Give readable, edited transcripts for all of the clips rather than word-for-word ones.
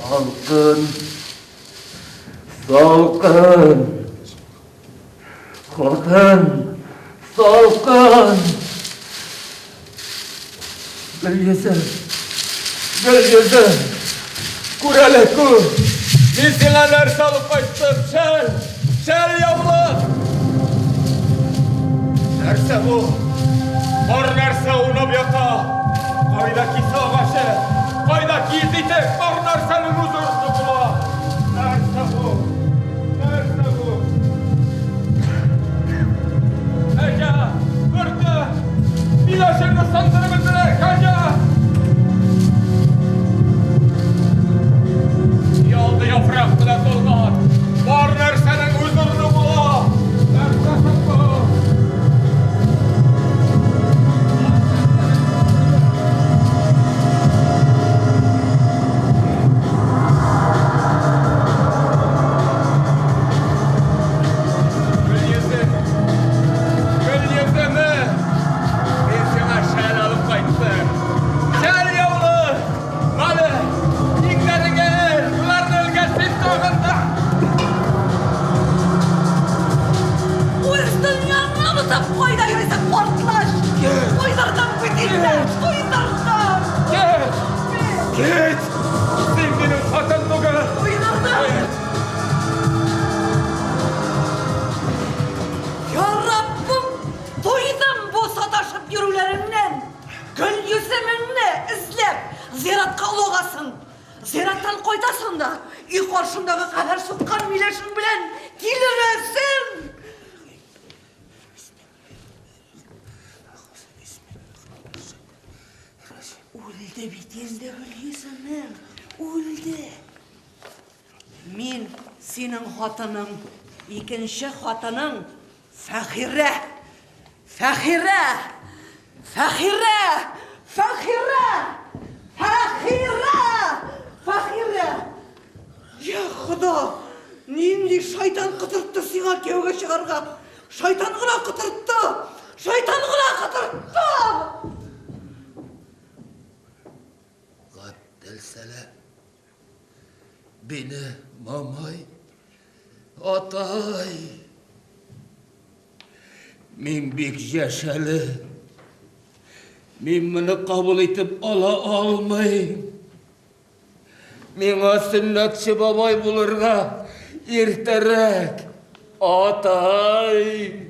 Салкын. Салкын. Хатын. Салкын. Гөлйөзем. Гөлйөзем. Күр әле, күр. Мин сиңа нәрсә алып кайттым? Шәл! Шәл яулык! Нәрсә бу? Бар нәрсә уйнап ята. Кайда кисе агачы? Кайда киез итек? Бар нәрсәнең үз урыны була. Нәрсә бу? Нәрсә бу? Кәҗә! Бөрте! Миләшеңне сындырып бетерә, кәҗә! Ялды яфрак белән тулган. Бар нәрсәнең үз урыны була. Нәрсә соң бу? Гөлйөзем! Гөлйөземе! Мин сиңа шәл алып кайттым. Шәл яулык! Мали, иңнәреңә эл, боларны элгәч син тагын да... Үз дөньяңны онытып кайда йөрисең, картлач? Туйдырдың бит инде, туйдырдың! Кит! Кит! Син минем хатын түгел! Туйдырдың! Я Раббым, туйдым бу саташып йөрүләреңнән! Гөлйөземеңне эзләп, зиратка олагасың. Зираттан кайтасың да, өй каршындагы кабер суккан миләшең белән килерәсең! Үлде бит инде Гөлйөземең, үлде. Мин синең хатының, икенче хатының Фәхирә! Фәхирә! Фәхирә! Фәхирә! Фәхирә! Фәхирә! Я Хода! Нинди шайтан котыртты сиңа кияүгә чыгарга? Шайтан гына котыртты! Шайтан гына котыртты! Габделсәлам. Бине мамай, атай. Мин бик яшь әле. Мин моны кабул итеп ала алмыйм. Миңа сөннәтче бабай булырга иртәрәк. Атай!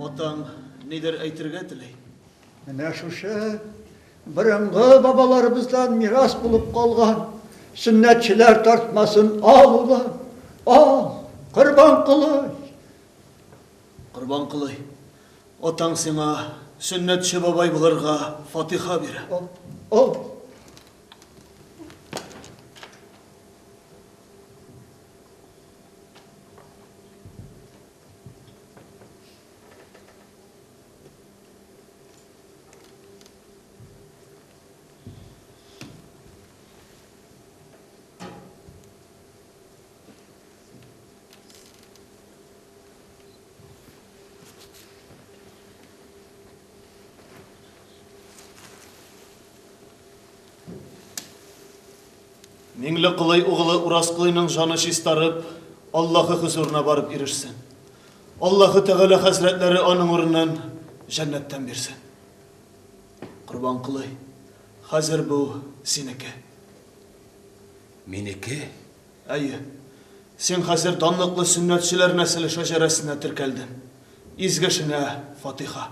Атаң нидер әйтергә тели. Менә шушы борынгы бабаларыбыздан мирас булып калган сөннәтчеләр тартмасын ал, улым, ал, Корбанколый. Корбанколый, атаң сиңа сөннәтче бабай булырга фатиха бирә. Ал, ал. Миңлеколый угылы Уразколыйның җаны чистарып, Аллаһы хозурына барып ирешсен. Аллаһы Тәгалә хәзрәтләре аның урынын җәннәттән бирсен. Корбанколый, хәзер бу синеке. Минеке? Әйе. Син хәзер данлыклы сөннәтчеләр нәселе шәҗәрәсенә теркәлдең. Изге эшеңә фатиха.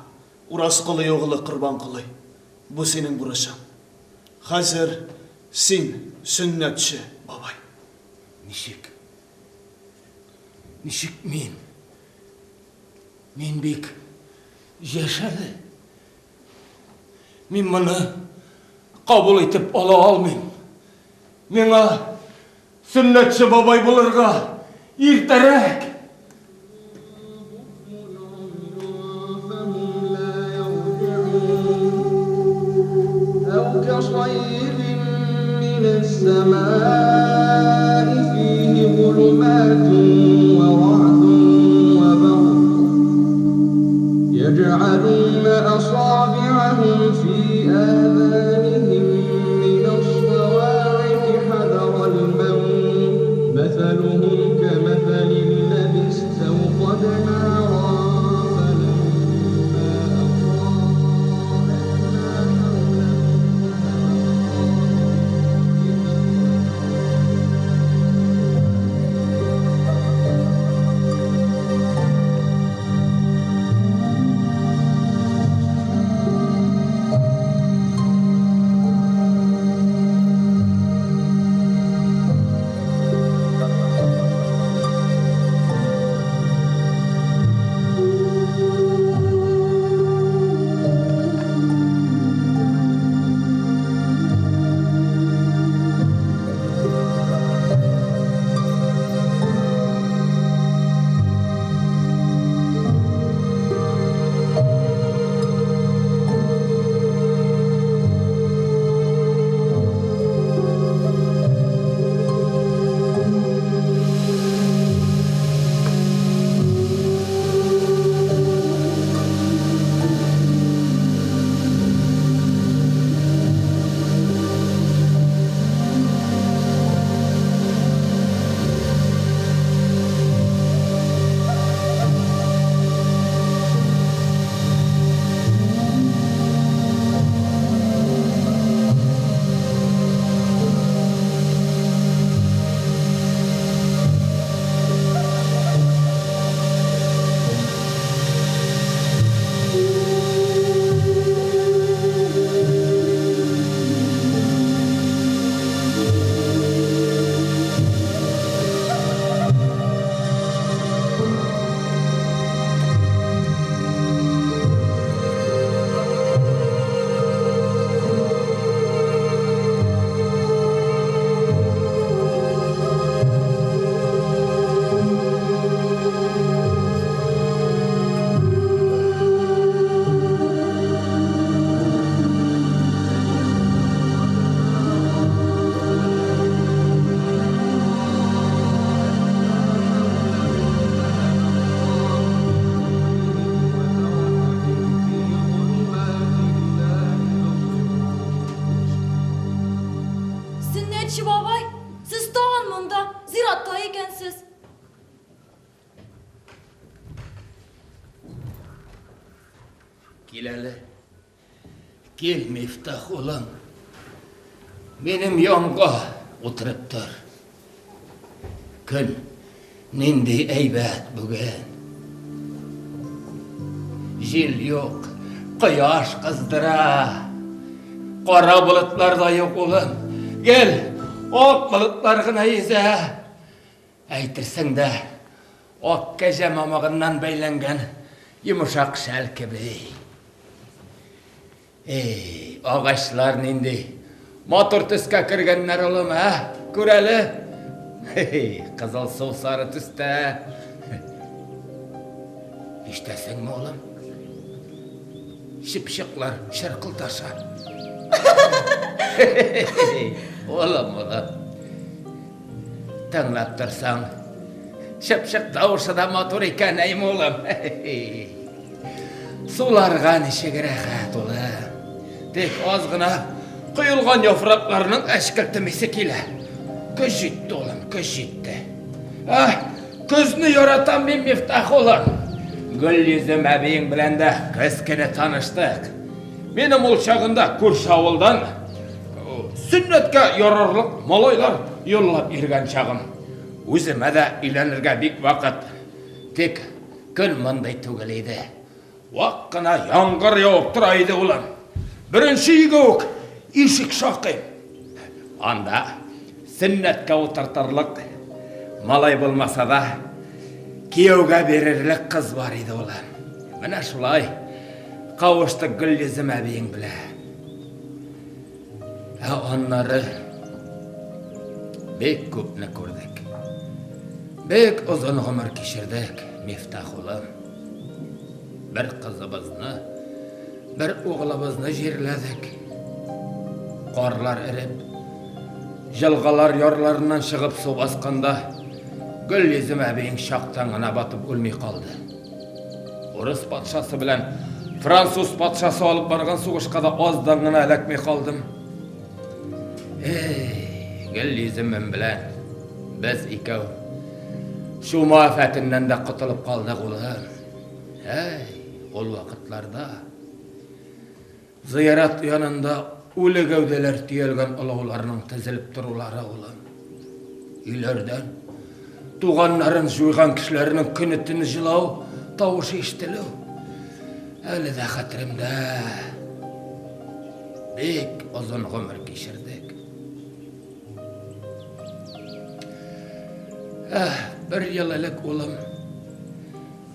Уразколый угылы Корбанколый, бу синең бурычың. Хәзер син сөннәтче бабай. Ничек? Ничек мин? Мин бик яшь әле. Мин моны кабул итеп ала алмыйм. Миңа сөннәтче бабай булырга иртәрәк. Сөннәтче бабай, сез тагын монда, зиратта икәнсез. Кил әле. Кил, Мифтах улым. Минем янга утырып тор. Көн нинди әйбәт бүген. Җил юк, Кояш кыздыра. Кара болытлар да юк, улым. Гел ак болытлар гына йөзә. Әйтерсең дә, ак кәҗә мамыгыннан бәйләнгән йомшак шәл кеби. Эй, агачлар нинди матур төскә кергәннәр, улым, ә? Күр әле. Кызыл су сары төстә. Ишетәсеңме, улым? Чыпчыклар чыркылдаша. Улым, улым. Тыңлап торсаң, чыпчык тавышы да матур икән, әй, улым. Суларга ничек рәхәт, улым. Тик аз гына коелган яфракларның әчкелтем исе килә. Көз җитте, улым, көз җитте. Аһ, көзне яратам мин, Мифтах улым. Гөлйөзем әбиең белән дә көз көне таныштык. Минем ул чагында күрше авылдан сөннәткә ярарлык малайлар юллап йөргән чагым. Үземә дә өйләнергә бик вакыт. Тик көн мондый түгел иде. Вак кына яңгыр явып тора иде, улым. Беренче өйгә үк ишек шакыйм. Анда сөннәткә утыртырлык малай булмаса да, кияүгә бирерлек кыз бар иде, улым. Менә шулай кавыштык Гөлйөзем әбиең белән. Ә аннары бик күпне күрдек. Бик озын гомер кичердек, Мифтах улым. Бер кызыбызны, бер угылыбызны җирләдек. Карлар эреп, җылгалар ярларыннан чыгып су басканда, Гөлйөзем әбиең чактан гына батып үлми калды. Урыс патшасы белән француз патшасы алып барган сугышка да аздан гына эләкми калдым. Эй, Гөлйөземем белән без икәү чума афәтеннән дә котылып калдык, улым. Әй, ул вакытларда Зыярат янында үле гәүдәләр төялгән олауларның тезелеп торулары, улым. Өйләрдән туганнарын җуйган кешеләрнең көне-төне җылау тавышы ишетелү әле дә хәтеремдә. Бик озын гомер кичердек. Әх, бер ел элек, улым,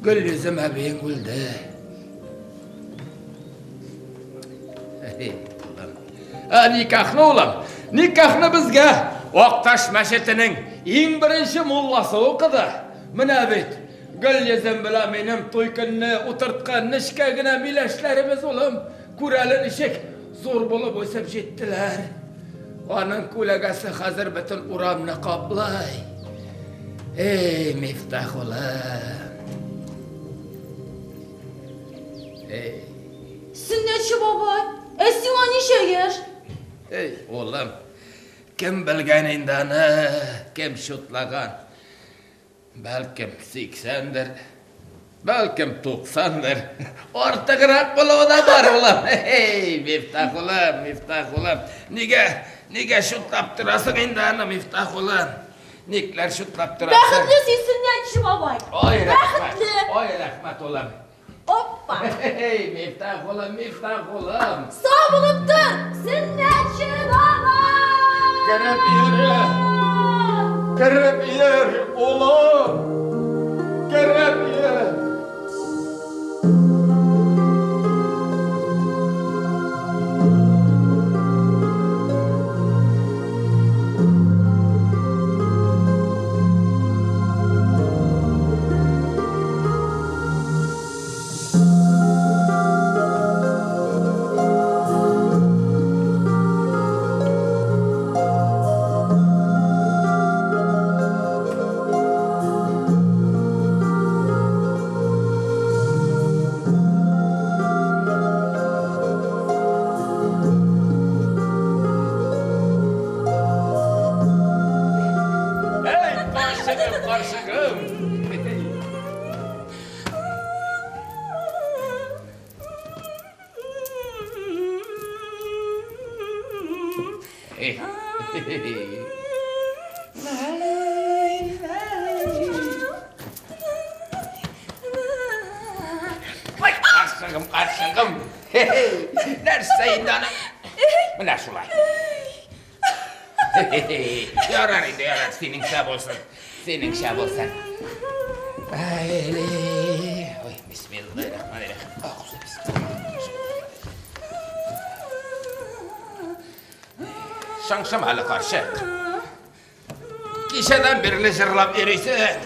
Гөлйөзем әбиең үлде. Ә никахны, улым, никахны безгә Акташ мәчетенең иң беренче мулласы укыды. Менә бит, Гөлйөзем белән минем туй көнне утырткан нечкә генә миләшләребез, улым, күр әле ничек зур булып үсеп җиттеләр. Аның күләгәсе хәзер бөтен урамны каплый. Эй, Мифтах улым. Эй. Сөннәтче бабай, ә сиңа ничә яшь? Эй, улым, кем белгән инде аны, кем чутлаган? Бәлкем, сиксәндер, бәлкем, туксандыр. Артыграк булуы да бар, улым. Эй, Мифтах улым, Мифтах улым. Нигә, нигә чутлап торасың инде аны, Мифтах улым? Никләр чутлап торасың? Бәхетле син, Сөннәтче бабай. Ой, рәхмәт. Бәхетле. Ой, рәхмәт, улым. Опа! Эй, Мифтах улым, Мифтах улым. Сау булып тор, Сөннәтче бабай! Кереп йөре. Кереп йөр, улым. Кереп йөр. Эй, карчыгым, карчыгым. Ой, карчыгым, карчыгым. карчыгым. Нәрсә инде аны? Менә шулай. Ярар инде, ярар, синеңчә булсын. Синеңчә булсын. Ой, бисмиллаһир-рахманир-рахим. Шыңшыма әле, карчык. Кичәдән бирле җырлап йөрисең.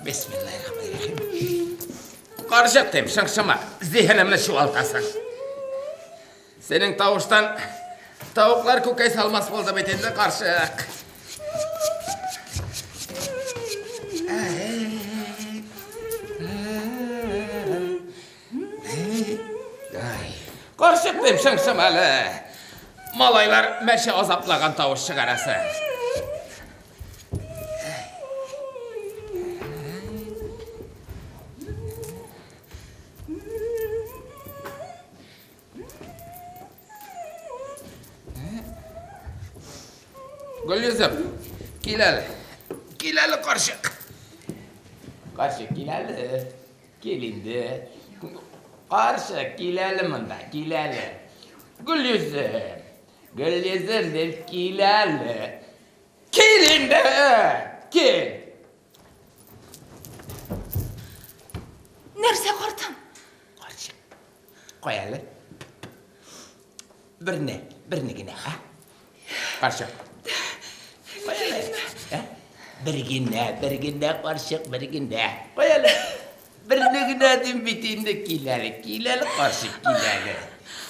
Бисмиллаһир-рахманир-рахим. Карчык дим, шыңшыма, зиһенемне чуалтасың. Синең тавыштан тавыклар күкәй салмас булды бит инде, карчык. Карчык дим, шыңшым әле. Малайлар мәче азаплаган тавыш чыгарасы. Гөлйөзем, кил әле. Кил әле, карчык. Карчык, кил әле. Кил инде. Карчык, кил әле монда, кил әле. Гөлйөзем, Гөлйөзем дип кил әле. Кил инде, кил. Нәрсә, картым? Карчык, кай әле. Берне, берне генә, ә? Карчык. Кай әле? Ә? Бер генә, бер генә, карчык, бер генә. Кай әле? Берне генә дим бит инде, кил әле, кил әле, карчык, кил әле.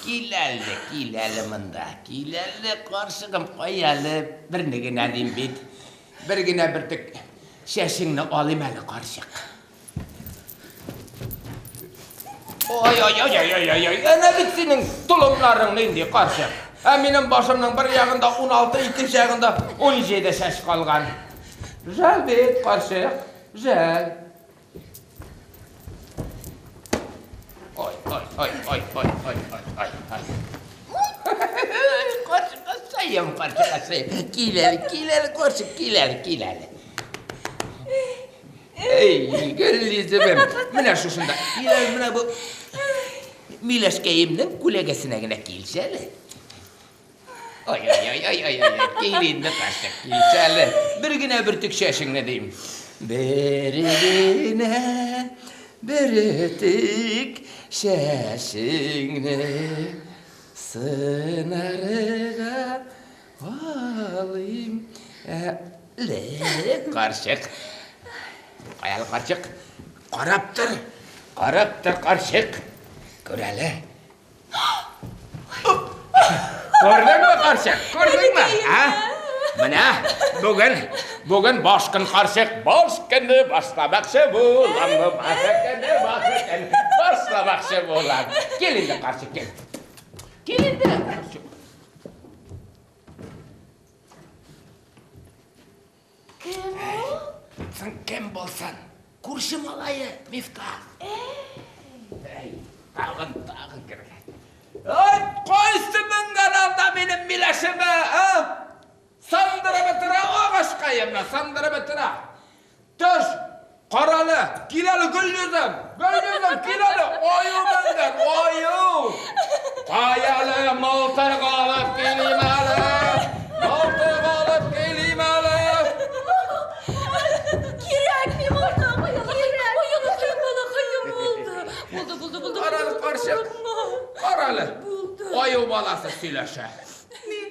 Кил әле, кил әле монда. Кил әле, карчыгым, кай әле? Берне генә дим бит. Бер генә бөртек чәчеңне алыйм әле, карчык. Ой, ой, ой, ой, ой, ой, ой, әнә бит синең толымнарың нинди, карчык. Ә минем башымның бер ягында 16, икенче ягында 17 чәч калган. Жәл бит, карчык, жәл. Ой, ой, ой, ой, ой, ой, ой, ой, ой. Карчык, саем, карчык, саем. Кил әле, кил әле, карчык, кил әле, кил әле. Эй, Гөлйөземем, менә шушында. Кил әле, менә бу миләшкәемнең күләгәсенә генә килче әле. Ой, ой, ой, ой, ой, ой, кил инде, карчык, килче әле. Бер генә бөртек чәчеңне дим. Бер генә бөртек чәчеңне сынарга алыйм әле, карчык. Кая әле, карчык? Карап тор, карап тор, карчык. Күр әле. Күрдеңме, карчык? Күрдеңме? А? Менә бүген, бүген баш көн, карчык, баш көнне башламакчы булам, баш көнне, баш көнне башламакчы булам. Кил инде, карчык, кил. Кил инде, карчык. Кем ул? Соң кем булсын? Күрше малае Мифтах. Әй, тагын, тагын кергән. Ай, кайсы менгән анда минем миләшемә, а? Сындырып бетерә агачкаемны, сындырып бетерә. Төш, карале, кил әле Гөлйөзем, Гөлйөзем, кил әле, аю менгән, аю. Каяле, мылтык алып килим әле, мылтык алып килим әле. Кирәкми мылтык, кирәк. Ай, балакаем, булды. Булды, булды, булды. Карале, карчык, карале. Аю баласы сөйләшә. Мин,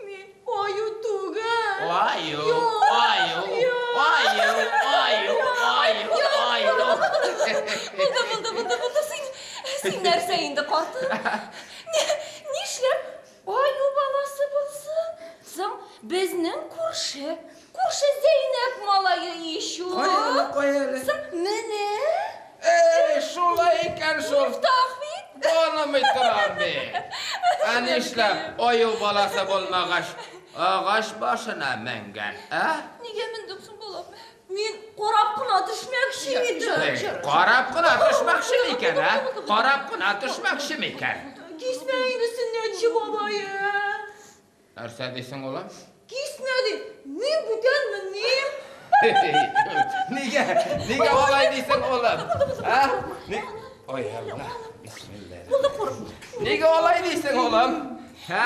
мин аю түгел. Аю, аю, аю, аю, аю, аю. Булды, булды, булды, булды. Син, син нәрсә инде, картым? Нишләп аю баласы булсын? Соң безнең күрше, күрше Зәйнәп малае ич ул. Кая әле, кая әле? Соң менә. Эй, шулай икән шул. Мифтах бит. Танымый торам бит. Ә нишләп аю баласы булмагач, агач башына менгән, ә? Нигә мендем соң, балам? Мин карап кына төшмәкче идем. Эй, карап кына төшмәкче микән, ә? Карап кына төшмәкче микән? Кисмә инде сөннәтче бабае. Нәрсә дисең, улым? Кисмә дим. Мин бүтән менмим. Нигә? Нигә алай дисең, улым? А? Ни? Ой, Алла. Бисмилла. Булды, курыкма. Нигә алай дисең, улым? Һа?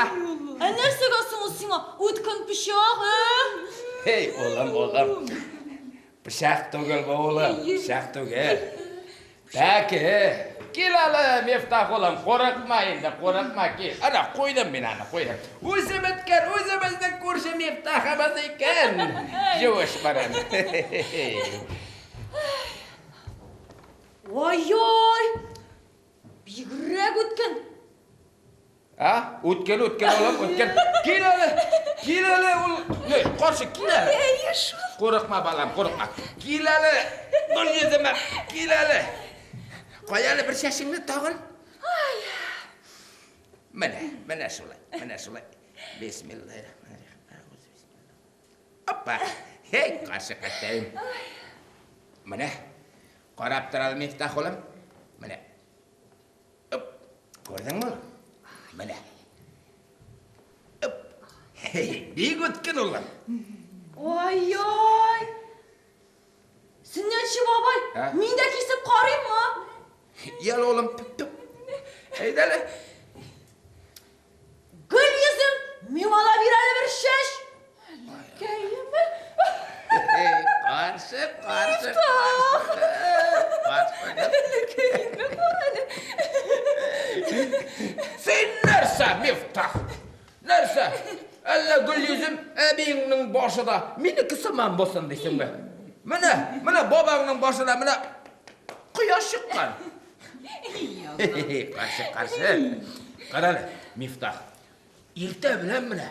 Ә нәрсәгә соң ул сиңа үткен пычак, ә? Эй, улым, улым. Пычак түгел бу, улым. Пычак түгел. Пәке. Кил әле, Мифтах улым, курыкма инде, курыкма, кил. Ана, куйдым мин аны, куйдым. Үзе беткән, үзебезнең күрше Мифтахыбыз икән. Җуыш барам. Ай-яй! Бигрәк үткен. А? Үткен, үткен, улым, үткен. Кил әле, кил әле, ул. Не, каршы, кил әле. Әйе шул. Курыкма, балам, курыкма. Кил әле, гөл йөземә, кил әле. Кая әле бер чәчеңне тагын? Менә, менә шулай, менә шулай. Бисмиллаһир-рахманир-рахим. Опа! Һей, каршы кәттәем. Менә, карап тор әле, Мифтах улым. Менә. Оп! Күрдеңме? Менә. Оп! Һей, бик үткен улым. Ай-яй! Сөннәтче бабай, Ә? мин дә кисеп карыйммы? Ял улым, туп, туп. Әйдә әле. Гөл йөзем, миңа да бир әле бер чәч. Әлкәеме? Эй, каршы, каршы. Мифтах! Каршы. Әлкәеме, кара әле. Син нәрсә, Мифтах? Нәрсә? Әллә Гөлйөзем әбиеңнең башы да минеке сыман булсын дисеңме? Менә, менә бабаңның башына менә кояш чыккан. Каршы, каршы. Кара әле, Мифтах. Иртә белән менә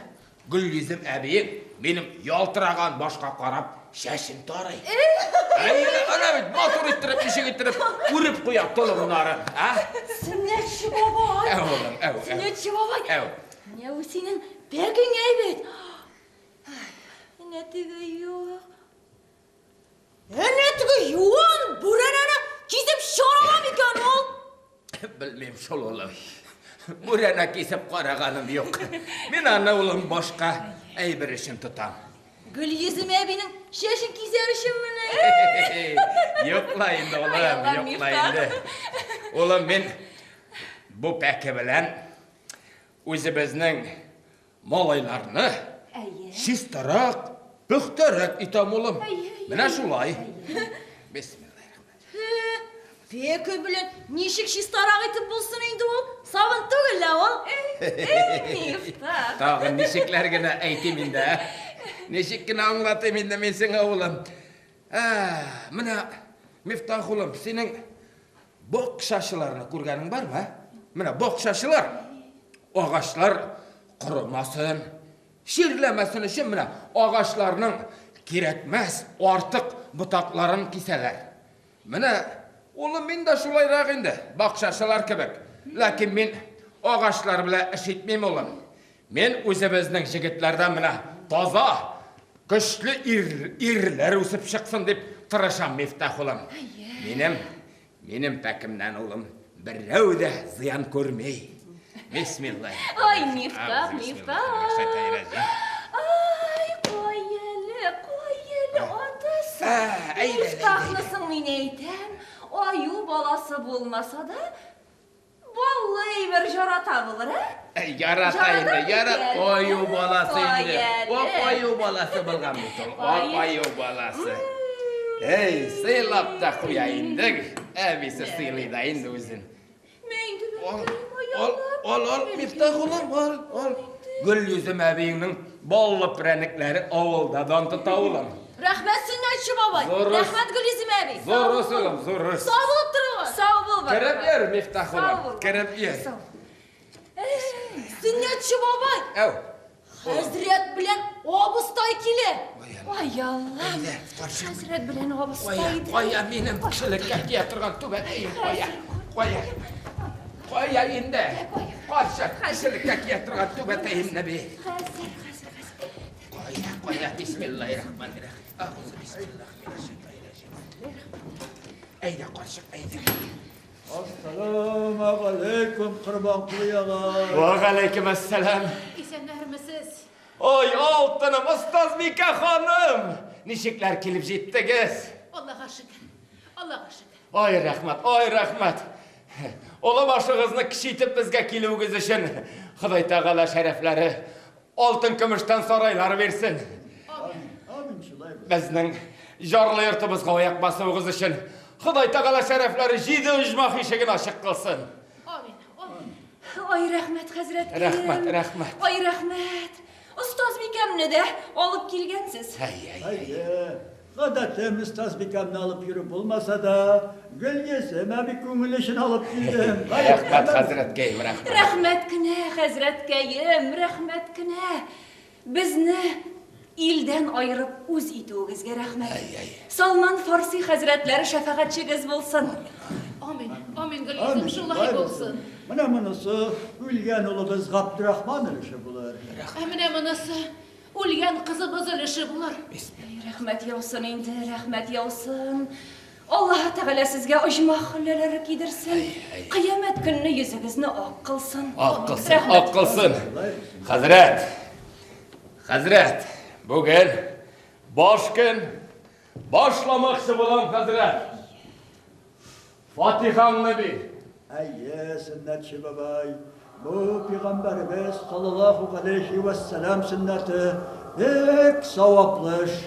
Гөлйөзем әбиең минем ялтыраган башка карап чәчен тарый. Әйе, әнә бит матур иттереп, ничек иттереп үреп куя толымнарын, а? Сөннәтче бабай. Әү, улым, әү, әү. Сөннәтче бабай. Әү. Менә бу синең пәкең әйбәт. Әнә теге юк. Әнә теге юан бүрәнәне кисеп чыгара микән ул? Белмим шул, улым. Бүрәнә кисеп караганым юк. Мин аны, улым, башка әйбер өчен тотам. Гөлйөзем әбинең чәчен кисәр өчен менә. Юк ла инде, улым, Ай, Аллам, юк ла Мифтах. инде. Улым, мин бу пәке белән үзебезнең малайларны Әйе. чистарак, пөхтәрәк итәм, улым. Әйе, әйе. Менә шулай. Бисмиллаһир-рахманир-рахим. Пәке белән ничек чистарак итеп булсын инде ул? Сабын түгел лә ул. Эй, Мифтах. Тагын ничекләр генә әйтим инде, ә? Ничек кенә аңлатыйм инде мин сиңа, улым. Ә, менә Мифтах улым, синең бакчачыларны күргәнең бармы, ә? Менә бакчачылар агачлар корымасын, чирләмәсен өчен менә агачларның кирәкмәс артык ботакларын кисәләр. Менә улым мин дә шулайрак инде, бакчачылар кебек. Ләкин мин агачлар белән эш итмим, улым. Мин үзебезнең җегетләрдән менә таза, көчле ир, ирләр үсеп чыксын дип тырышам, Мифтах улым. Минем, минем пәкемнән, улым, берәү дә зыян күрми. Бисмилла. Ай, Мифтах, Мифтах. Ай, кой әле, кой әле, атасы. Ә, әйдә, әйдә, Мифтахны соң мин әйтәм, аю баласы булмаса да, баллы әйбер жарата булыр, ә? Ярата Ярата инде, ярат. икән. Аю баласы Ай, инде. әле. Ак аю баласы булган бит ул. Ак Ай. аю баласы. Эй, сыйлап та куя инде. Әбисе сыйлый да инде үзен. Мин инде Ал, бәлкәем, ал, ал, ал, Мифтах улым, ал, ал. Гөлйөзем әбиеңнең баллы прәнекләре авылда дан тота, улым. Рәхмәт Сөннәтче бабай. Зур эш. Рәхмәт Гөлйөзем әби. Зур эш, улым, зур эш. Сау булып торыгыз. Сау бул, бабай. Кереп йөр, Мифтах Сау улым, бул. кереп йөр. Сау. Сөннәтче бабай, Әү. хәзрәт белән абыстай килә. Ой, Ай, Аллам. Әйдә, карчык. Хәзрәт белән абыстай. Кая, кая минем кешелеккә тия торган түбәтәем, кая, кая, кая инде, карчык, кешелеккә тия торган түбәтәемне бир. Хәзер, хәзер, хәзер. Кая, кая, бисмиллаһир-рахманир-рахим. Әгъузу бисмиллаһи минәш-шайтанир-раҗим. Әйдә, карчык, әйдә. Ассаламу алейкум, Корбанколый агай. Ва галәйкем әссәлам. Исәннәрмесез? Ой, алтыным, остазбикә ханым! Ничекләр килеп җиттегез? Аллага шөкер. Аллага шөкер. Ай, рәхмәт, ай, рәхмәт. Олы башыгызны кече итеп безгә килүегез өчен Ходай Тәгалә шәрәфләре алтын көмештән сарайлар бирсен. Амин. Амин, шулай булсын. Безнең җарлы йортыбызга аяк басуыгыз өчен Ходай Тәгалә шәрәфләре җиде оҗмах ишеген ачык кылсын. Амин. Амин. Ай, рәхмәт, хәзрәткәем. Рәхмәт, рәхмәт. Ай, рәхмәт. Остазбикәмне дә алып килгәнсез. Әй, әй, әй. Әйе, гадәтем остазбикәмне алып йөрү булмаса да, Гөлйөзем әби күңеле өчен алып килдем. Рәхмәт, хәзрәткәем, рәхмәт. Рәхмәт кенә, хәзрәткәем, рәхмәт кенә. Безне илдән аерып үз итүегезгә рәхмәт. Әй, әй. Салман Фарси хәзрәтләре шәфәгатьчегез булсын. Амин. Амин, Гөлйөзем, шулай булсын. Менә монысы үлгән улыбыз Габдрахман өлеше булыр. Ә менә монысы үлгән кызыбыз өлеше булыр. Әй, рәхмәт яусын инде, рәхмәт яусын. Аллаһы Тәгалә сезгә оҗмах хөлләләре кидерсен. Кыямәт көнне йөзегезне ак кылсын. Ак кылсын, Рәхмәт. ак кылсын. Хәзрәт, хәзрәт, бүген баш көн башламакчы булам, хәзрәт. Фатихаңны бир. Әйе, сөннәтче бабай, бу пәйгамбәребез саллаллаһу галәйһи вә сәлам сөннәте бик саваплы эш.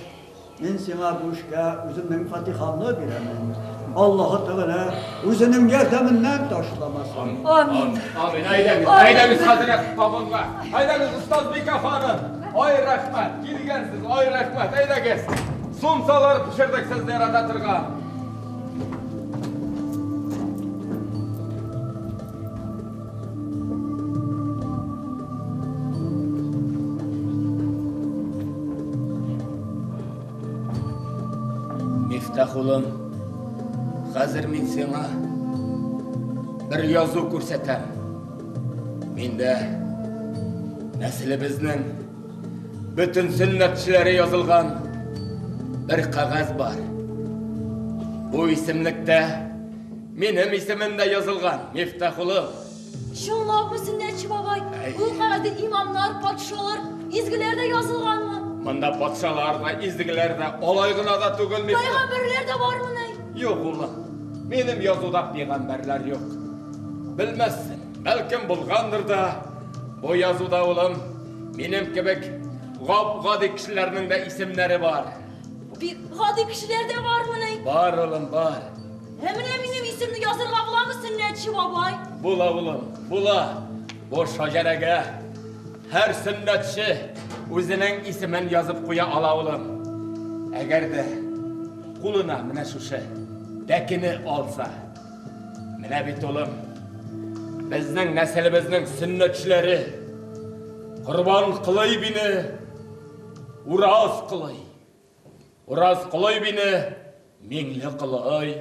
Мин сиңа бу эшкә үземнең фатихамны бирәмен. Аллаһы Тәгалә үзенең ярдәменнән ташламасын. Амин. Амин. Әйдәгез, әйдәгез, хәзрәт, табынга. Әйдәгез, остазбикә ханым. Ай, рәхмәт, килгәнсез, ай, рәхмәт, әйдәгез. Сумсалар пешердек сезне ярата торган. Мифтах улым, хәзер мин сиңа бер язу күрсәтәм. Миндә нәселебезнең бөтен сөннәтчеләре язылган бер кәгазь бар. Бу исемлектә минем исемем дә язылган, Мифтах улым. Чынлапмы, Сөннәтче бабай? Ул кәгазьдә имамнар, патшалар, изгеләр дә язылганмы? Монда патшалар да, изгеләр дә, алай гына да түгел, Мифтах. Пәйгамбәрләр дә бармыни? Юк, улым. Минем язуда пәйгамбәрләр юк. Белмәссең, бәлкем булгандыр да. Бу язуда, улым, минем кебек гап-гади кешеләрнең дә исемнәре бар. Бик гади кешеләр дә бармыни? Бар, улым, бар. Ә менә минем исемне язырга буламы, Сөннәтче бабай? Була, улым, була. Бу шаҗәрәгә һәр сөннәтче үзенең исемен язып куя ала, улым. Әгәр дә кулына менә шушы пәкене алса. Менә бит, улым, безнең нәселебезнең сөннәтчеләре Корбан Кылый бине Ураз Кылый. Ураз Кылый бине Миңле Кылый.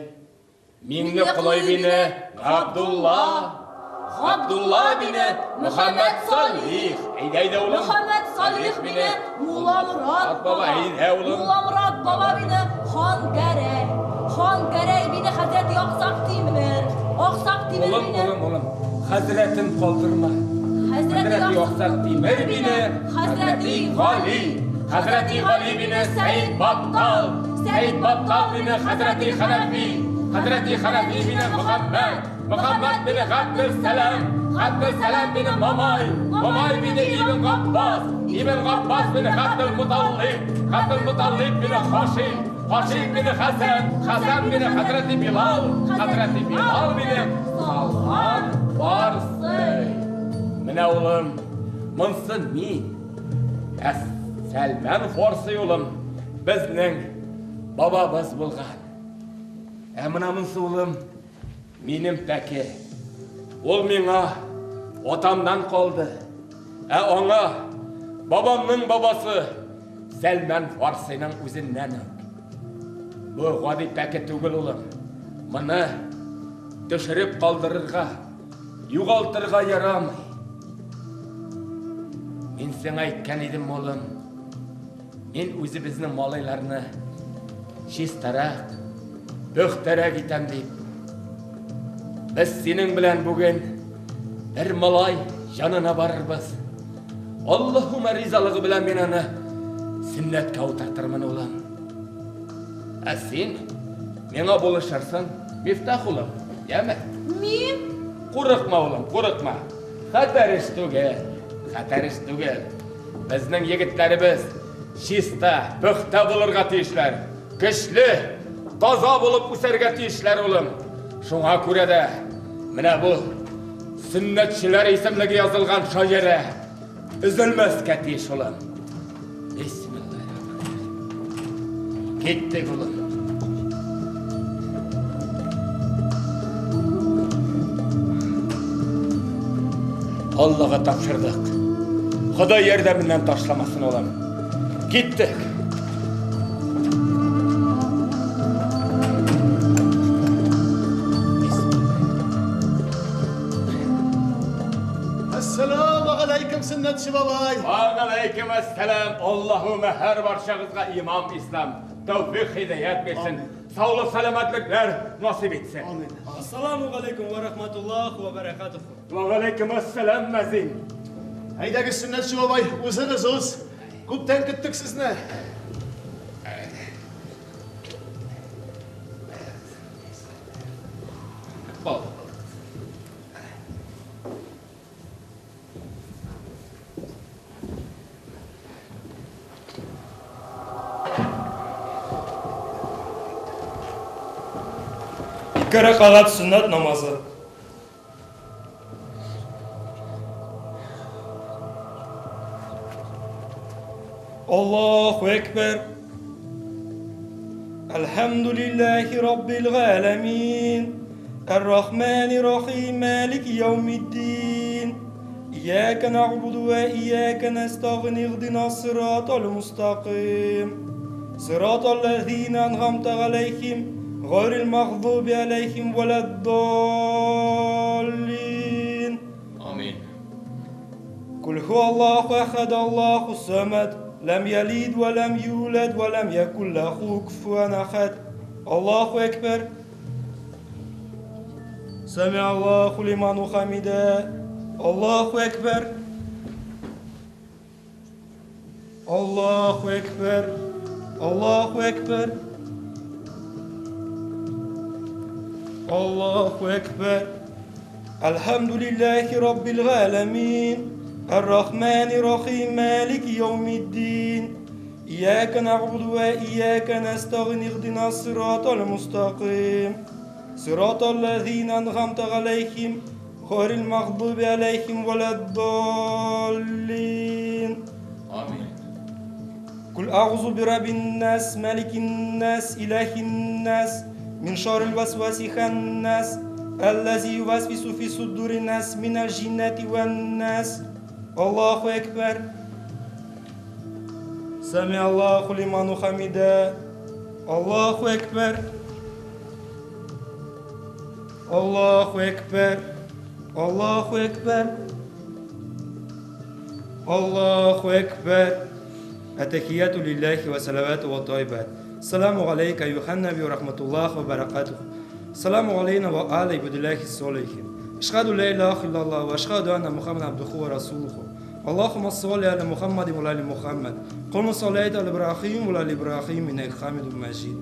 Миңле Кылый бине Габдулла. Габдулла бине Мөхәммәд Салих. Әйдә, әйдә, улым. Мөхәммәд Салих бине Мулла Морад баба. Әйдә, улым. Мулла Морад баба бине Хан Гәрәй. Хан Гәрәй бине Хәзрәти Аксак Тимер. Аксак Тимер Улым, бине улым, улым. Хәзрәтен калдырма. Хәзрәти Аксак Тимер бине Хәзрәти Гали. Хәзрәти Гали бине Сәйд Баттал. Сәйд Баттал бине Хәзрәти Хәнәфи. Хәзрәти Хәнәфи бине Мөхәммәд. Мөхәммәд бине Габделсәлам. Габделсәлам бине Мамай. Мамай бине Ибн Габбас. Ибн Габбас бине Габделмуталлиб. Габделмуталлиб бине Хашим. Хашим бине Хәсән. Хәсән бине Хәзрәти Билал. Хәзрәти Билал бине Салман Фарси. Менә, улым, монсы мин. Ә Сәлмән Фарси, улым, безнең бабабыз булган. Ә менә монсы, улым, минем пәке. Ул миңа атамнан калды. Ә аңа бабамның бабасы Сәлмән Фарсиның үзеннән үк. Бу гади пәке түгел, улым. Моны төшереп калдырырга, югалтырга ярамый. Мин сиңа әйткән идем, улым. Мин үзебезнең малайларны чистарак, пөхтәрәк итәм дип. Без синең белән бүген бер малай янына барырбыз. Аллаһума ризалыгы белән мин аны сөннәткә утыртырмын, улым. Ә син миңа булышырсың, Мифтах улым, яме? Мин? Курыкма, улым, курыкма. Хәтәр эш түгел, хәтәр эш түгел. Безнең егетләребез чиста, пөхтә булырга тиешләр. Көчле, таза булып үсәргә тиешләр, улым. Шуңа күрә дә менә бу сөннәтчеләр исемлеге язылган шаҗәрә өзелмәскә тиеш, улым. Бисмиллаһир-рахманир-рахим. Киттек, улым. Аллага тапшырдык. Ходай ярдәменнән ташламасын, улым. Киттек. Әссәламу алейкум, сөннәтче бабай. Галәйкем әссәлам. Аллаһумма һәр барчагызга имам ислам, тәүфик һидаят бирсен. Саулык, сәламәтлекләр насыйп итсен. Амин. Ассаламу галейкум ва рахматуллах ва баракатуху. Ва галәйкем әссәлам, мәзин. Әйдәгез, сөннәтче бабай, үзегез уз. Күптән көттек сезне. Бал. Ике рәкәгать сөннәт намазы. Аллаһу әкбәр. Әлхәмдүлилләһи раббил галәмин. Ар-Рахмани рахим, Малики яумиддин. Ияка нагъбуду ва ияка настагин, иһдина сиратал мустаким. Сиратал лазина ан'амта галәйһим, гайрил магдуби аләйһим валад-даллин. Амин. قل هو الله أحد الله الصمد لم يلد ولم يولد ولم يكن له كفوا أحد الله أكبر سمع الله لمن حمده الله أكبر الله أكبر الله أكبر الله أكبر الحمد لله رب العالمين الرحمن الرحيم مالك يوم الدين إياك نعبد وإياك نستعين اهدنا الصراط المستقيم صراط الذين أنعمت عليهم غير المغضوب عليهم ولا الضالين Амин. قل أعوذ برب الناس ملك الناس إله الناس من شر الوسواس الخناس الذي يوسوس في صدور الناس من الجنة والناس الله أكبر سمع الله لمن حمده الله أكبر الله أكبر الله أكبر الله أكبر التحيات لله وصلوات والطيبات السلام عليك أيها النبي ورحمة الله وبركاته السلام علينا وعلى عباد الله الصالحين أشهد لا إله إلا الله وأشهد أن محمدا عبده ورسوله اللهم صل على محمد وعلى آل محمد كما صليت على إبراهيم وعلى آل إبراهيم إنك حميد مجيد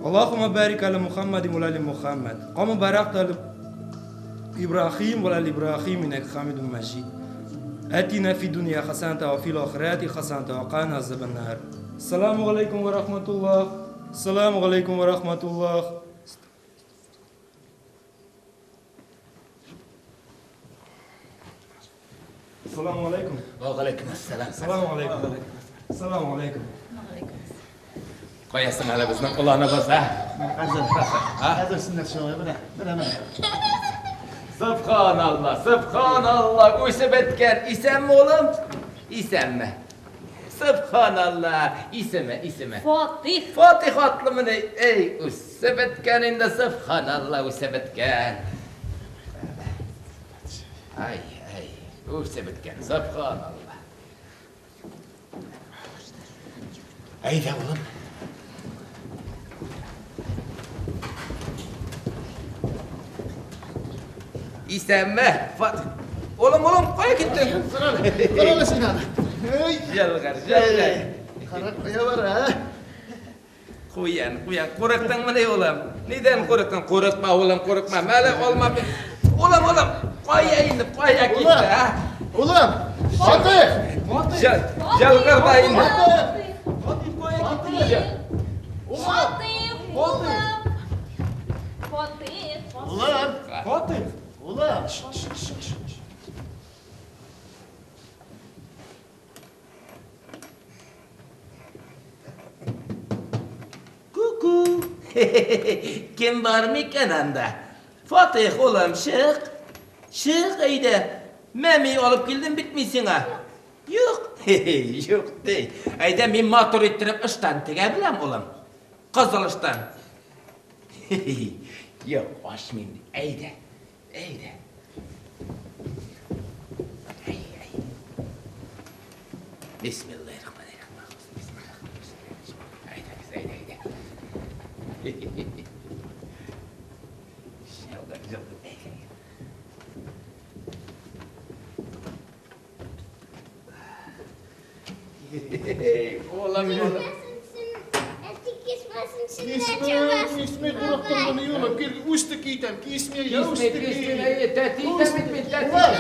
اللهم بارك على محمد وعلى آل محمد كما باركت على إبراهيم وعلى آل إبراهيم إنك حميد مجيد آتنا في الدنيا حسنة وفي الآخرة حسنة وقنا عذاب النار السلام عليكم ورحمة الله السلام عليكم ورحمة الله السلام عليكم Ва галәйкем әссәлам. السلام عليكم السلام عليكم Каясың әле безнең уланыбыз, ә? Хәзер, хәзер сөннәтче бабай, менә, менә, менә. Субханалла, субханалла, үсеп беткән. Исәнме, улым? Исәнме? Субханалла, исеме, исеме. Фатих. Фатих атлымыни? Эй, үсеп беткән инде, субханалла, үсеп беткән. Ай, ай, үсеп беткән, субханалла. Әйдә, улым. Исәнме, Фатих. Улым, улым, кая киттең? Кара әле син аны. Эй, Җәлгәр, җәлгәр. кара кая бара, ә? Куян, куян, курыктыңмыни, улым? Нидән курыктың? Курыкма, улым, курыкма. Мәле, алма. Улым, улым, кая инде, кая китте, а? Улым, Фатих! Җал, җалгырда инде. Фатих, кая китте? Фатих, улым. Фатих. Улым, Фатих, улым. Ку-ку. Кем бар микән анда? Фатих, улым, чык. Чык, әйдә. Мәми алып килдем бит мин сиңа. Юк. Юк ди. Әйдә, мин матур иттереп ыштан тегә беләм, улым. Кызыл ыштан. Юк, ачмыйм ди. Әйдә. Әйдә. Әй, әй. Бисмиллахиррахманиррахим. Әйдә, әйдә, әйдә. Әйдә. Улым, улым. Кисмә, кисмә, курыктым моны, улым. Кил, үсте китәм, кисмә, Кисмә, кисмә, әйе, тәти итәм бит мин, тәти. Улым,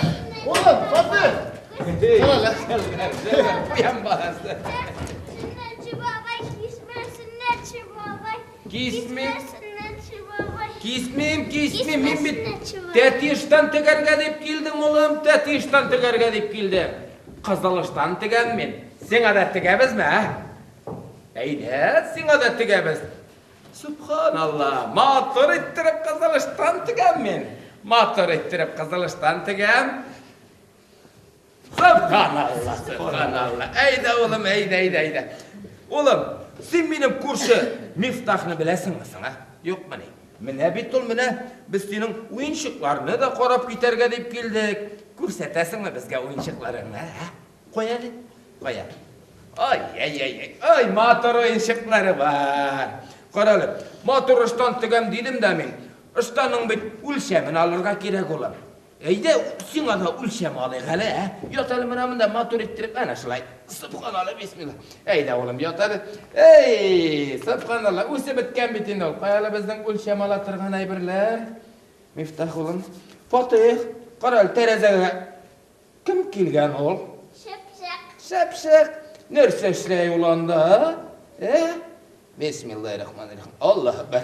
улым, Фатих! Куян баласы. Сөннәтче бабай, кисмә, сөннәтче бабай. Кисмим. Сөннәтче бабай. Кисмим, кисмим, мин бит Сөннәтче бабай. тәти ыштан тегәргә дип килдем, улым, тәти ыштан тегәргә дип килдем. Кызыл ыштан тегәм мин. Сиңа да тегәбезме, ә? Әйдә, сиңа да тегәбез. Субханалла, матур иттереп кызыл ыштан тегәм мин. Матур иттереп кызыл ыштан тегәм. Субханалла, субханалла. Әйдә, улым, әйдә, әйдә, әйдә. Улым, син минем күрше Мифтахны беләсеңме соң, а? Юкмыни? Менә бит ул, менә без синең уенчыкларны да карап китәргә дип килдек. Күрсәтәсеңме безгә уенчыкларыңны, ә? Кая әле? Кая? Ай, ай, ай, ай, ай, матур уенчыклары бар. Кара әле, матур ыштан тегәм дидем дә мин. Ыштанның бит үлчәмен алырга кирәк, улым. Әйдә, сиңа да үлчәм алыйк әле, ә? Ят әле менә монда матур иттереп, әнә шулай. Субханалла, бисмилла. Әйдә, улым, ят әле. Эй, субханалла, үсеп беткән бит инде ул. Кая әле безнең үлчәм ала торган әйберләр? Мифтах улым. Фатих, кара әле тәрәзәгә. Кем килгән ул? Чыпчык. Чыпчык. Нәрсә эшләй ул анда? Ә? Бисмиллахиррахманиррахим. Аллаһу акбар.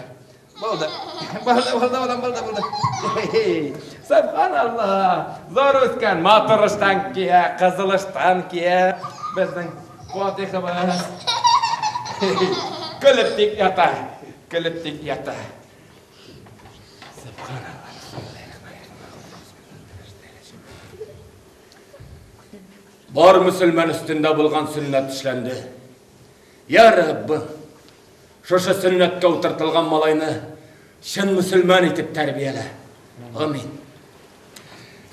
Булды. Булды, булды, улым, булды, булды. Субханалла. Зур үскән, матур ыштан кия, кызыл ыштан кия. Безнең Фатихыбыз. Көлеп тик ята. Көлеп тик ята. Субханалла. Бар мөселман өстендә булган сөннәт эшләнде. Я Раббым, шушы сөннәткә утыртылган малайны чын мөселман итеп тәрбиялә. Амин.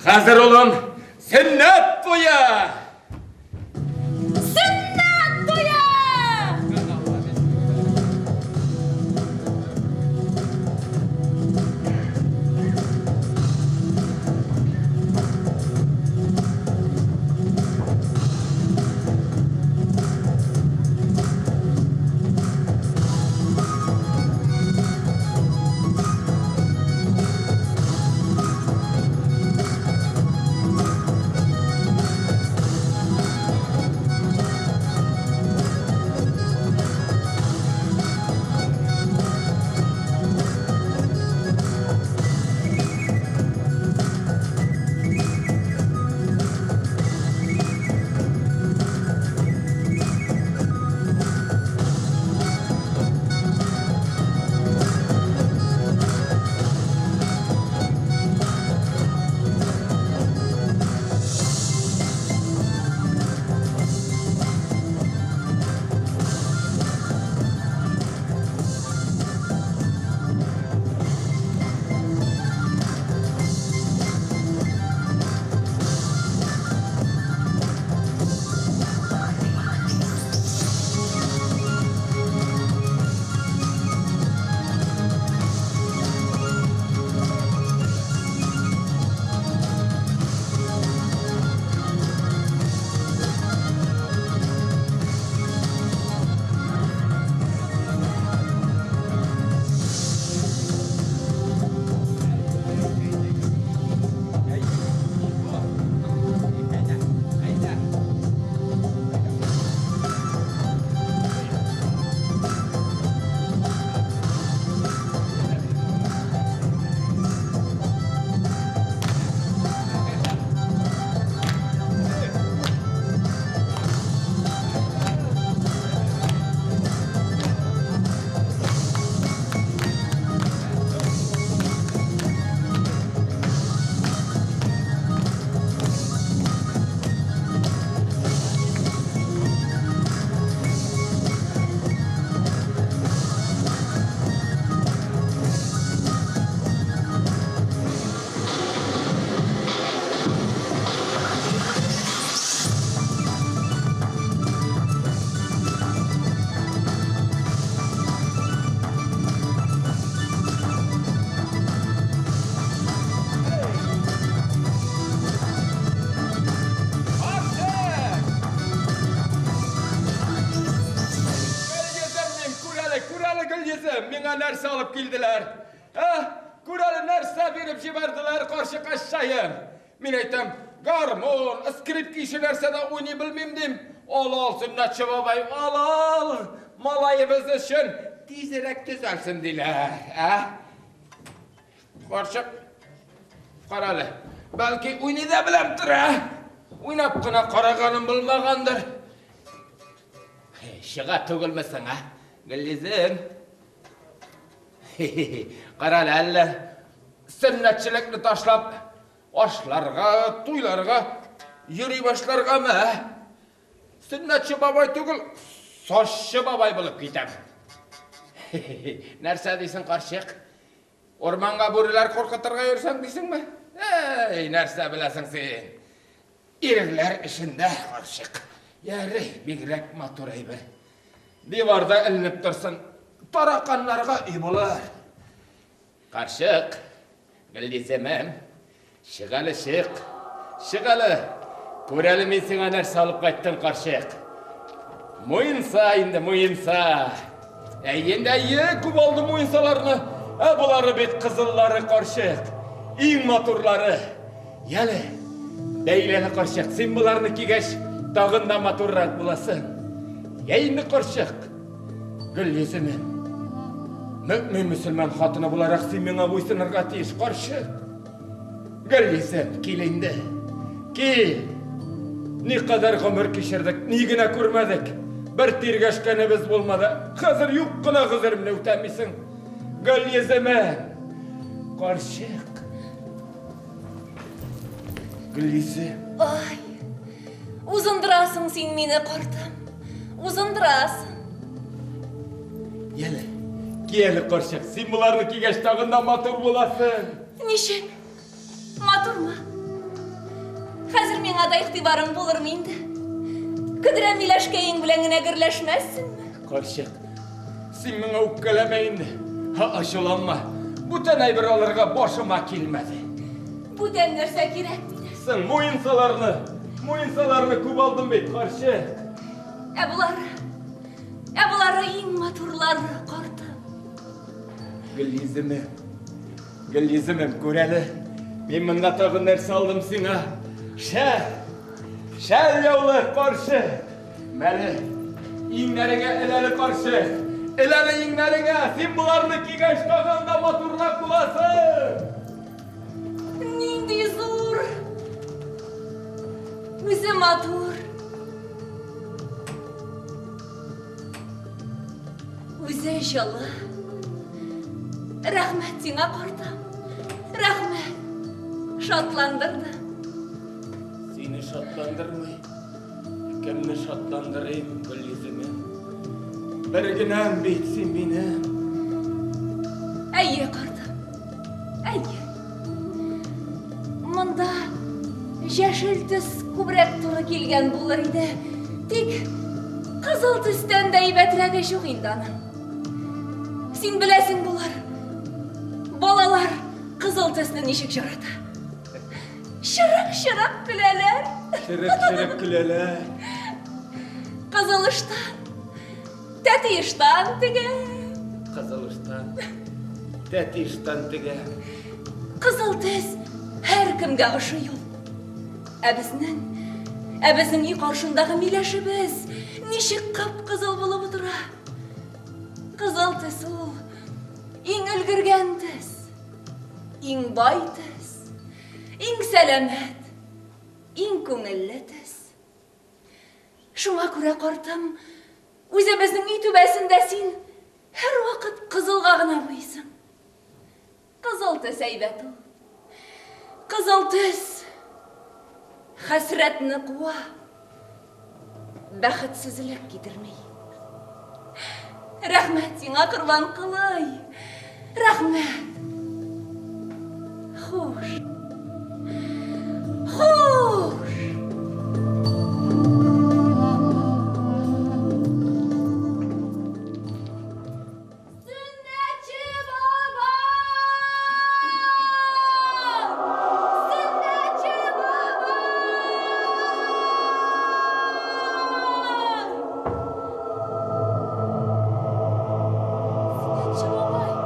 Хәзер, улым, сөннәт туе! Сөннәт туе! нәрсә алып килделәр. Ә? Күр әле нәрсә биреп җибәрделәр карчыкаччаем. Мин әйтәм, гармун, скрипка ише нәрсә дә уйный белмим дим. Ал, ал, Сөннәтче бабай, ал, ал. Малаебыз өчен тизрәк төзәлсен диләр. Ә? Карчык, карале. Бәлки уйный да беләм тора. Уйнап кына караганым булмагандыр. Чыга түгелме соң, ә? Гөлйөзем. Карале, әллә сөннәтчелекне ташлап, ашларга, туйларга йөри башларгамы, ә? Сөннәтче бабай түгел, сазчы бабай булып китәм. Нәрсә дисең, карчык? Урманга бүреләр куркытырга йөрсәң дисеңме? Әй, нәрсә беләсең син? Ирләр эшендә, карчык. Ярый, бигрәк матур әйбер. Диварда эленеп торсын, тараканнарга өй булыр. Карчык, Гөлйөземем, чык әле, чык. Чык әле. Күр әле мин сиңа нәрсә алып кайттым, карчык. Муенса инде, муенса. Әйе инде, әйе, күп алдым муенсаларны. Ә болары бит кызыллары, карчык. Иң матурлары. Яле, бәйләне, карчык. Син боларны кигәч, тагын да матуррак буласың. Йә инде, карчык. Гөлйөземем. Мөэмин мөселман хатыны буларак син миңа буйсынырга тиеш, карчык. Гөлйөзем, кил инде. Кил. Никадәр гомер кичердек, ни генә күрмәдек. Бер тиргәшкәнебез булмады. Хәзер юк кына гозеремне үтәмисең. Гөлйөземем. Карчык. Гөлйөзем. Ай, узындырасың син мине, картым. Узындырасың. Яле, ки әле, карчык. Син боларны кигәч тагын да матур буласың. Ничек? Матурмы? Хәзер миңа да игътибарың булырмы инде? Көдрә миләшкәең белән генә гөрләшмәссеңме? Карчык, син миңа үпкәләмә инде. Ха, ачуланма. Бүтән әйбер алырга башыма килмәде. Бүтән нәрсә кирәкми дә. Соң, муенсаларны, муенсаларны күп алдым бит, карчык. Ә болары, ә болары иң матурлары, картым. Гөлйөземем, Гөлйөземем, күр әле, мин монда тагын нәрсә алдым сиңа. Шәл, шәл яулык, карчык. Мәле, иңнәреңә эл әле, карчык. Эл әле иңнәреңә, син боларны кигәч тагын да матуррак буласың. Нинди зур! Үзе матур. Үзе җылы. Рәхмәт сиңа, картам. Рәхмәт. Шатландырды. Сине шатландырмый. Кемне шатландырыйм, Гөлйөземем? Бер генәм бит син минем. Әйе, картым. Әйе. Монда яшел төс күбрәк туры килгән булыр иде. Тик кызыл төстән дә әйбәтрәге юк инде аның. Син беләсең болар. Балалар кызыл төсне ничек ярата. Чырык-чырык көләләр. Чырык-чырык көләләр. Кызыл ыштан, тәти ыштан тегә. Кызыл ыштан, тәти ыштан тегә. Кызыл төс һәркемгә ошый ул. Ә безнең, ә безнең өй каршындагы миләшебез ничек кып-кызыл булып утыра. Кызыл төс ул, иң өлгергән төс. Иң бай төс, иң сәламәт, иң күңелле төс. Шуңа күрә, картым, үзебезнең өй түбәсендә син һәрвакыт кызылга гына буйсың. Кызыл төс әйбәт ул. Кызыл төс хәсрәтне куа. Бәхетсезлек китерми. Рәхмәт сиңа, Корбанколый. Рәхмәт. Хуш. Хуш. Сөннәтче бабай! Сөннәтче бабай! Сөннәтче бабай!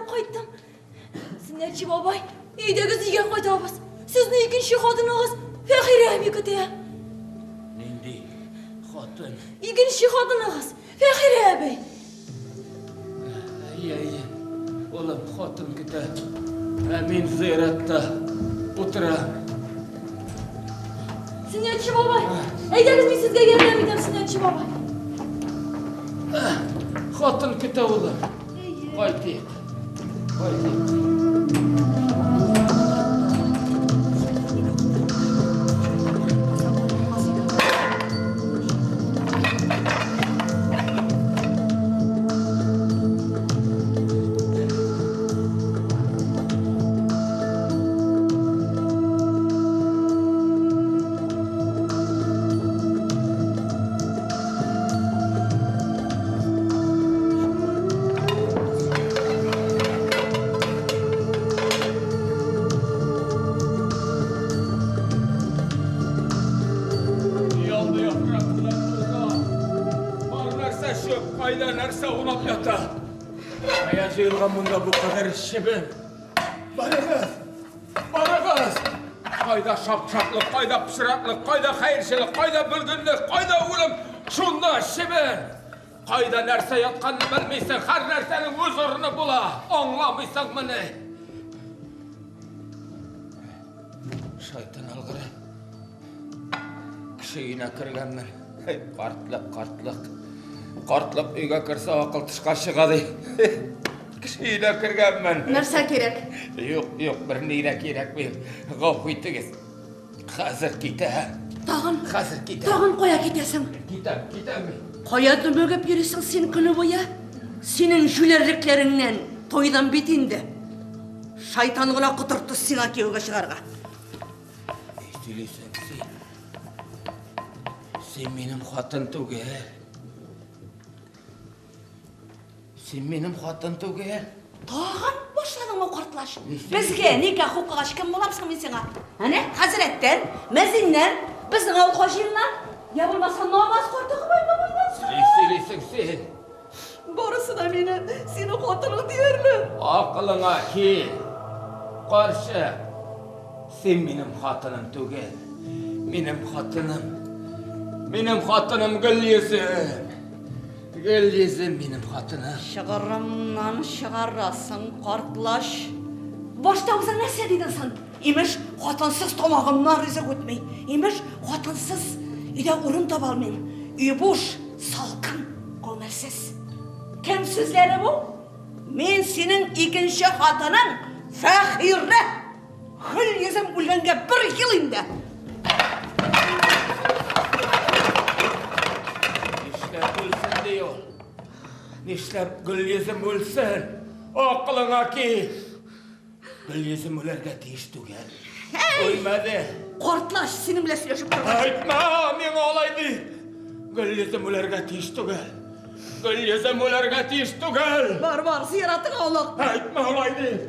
барып кайттым. Сөннәтче бабай, әйдәгез өйгә кайтабыз. Сезне икенче хатыныгыз Фәхирә әби көтә. Нинди хатын? Икенче хатыныгыз Фәхирә әби. Әйе, әйе. Улым, хатын көтә. Ә мин зыяратта утырам. Сөннәтче бабай, әйдәгез мин сезгә ярдәм итәм, Сөннәтче бабай. Хатын көтә, улым. Кайтыйк. Кайтыйк. Ялды яфрак белән тулган. Бар нәрсә чүп, кайда нәрсә аунап ята. Кая җыелган монда бу кадәр чебен? Барыгыз! Барыгыз! Кайда шапшаклык, кайда пычраклык, кайда хәерчелек, кайда бөлгенлек, кайда үлем, шунда чебен! Кайда нәрсә ятканны белмисең, һәр нәрсәнең үз урыны була, аңламыйсыңмыни? Шайтан алгыры. Кеше өенә кергәнмен. Һей, картлык, картлык. Картлык өйгә керсә, акыл тышка чыга ди. Кеше өенә кергәнмен. Нәрсә кирәк? Юк, юк, берни дә кирәкми. Гафу итегез. Хәзер китәм. Тагын? Хәзер китәм. Тагын кая китәсең? Китәм, китәм мин. Кая дөмегеп йөрисең син көне буе? Синең җүләрлекләреңнән туйдым бит инде. Шайтан гына котыртты сиңа кияүгә чыгарга. Ни сөйлисең син? Син минем хатын түгел. Син минем хатын түгел. Тагын башладыңмы, картлач? Безгә никах укыгач кем булам соң мин сиңа? Әнә, хәзрәттән, мәзиннән, безнең авыл хаҗиеннан, я булмаса намаз карты Гобәй бабайдан сора. Ни сөйлисең син? Барысы да мине, синең хатының диярлек. Акылыңа кил. Карчык, син минем хатыным түгел. Минем хатыным, минем хатыным Гөлйөзем. Гөлйөзем минем хатыным. Чыгырымнан чыгарасың, картлач. Башта үзең нәрсә дидең соң? Имеш, хатынсыз тамагымнан ризык үтми. Имеш, хатынсыз өйдә урын таба алмыйм. Өй буш, салкын, күңелсез. Кем сүзләре бу? Мин синең икенче хатының Фәхирә! Гөлйөзем үлгәнгә бер ел инде. Нишләп үлсен ди ул? Нишләп Гөлйөзем үлсен? Акылыңа кил! Гөлйөзем үләргә тиеш түгел. Үлмәде. Картлач, синең белән сөйләшеп торгач. Әйтмә миңа алай дип. Гөлйөзем үләргә тиеш түгел. Гөлйөзем үләргә тиеш түгел. Бар, бар, зиратыңа олак. Әйтмә алай дип.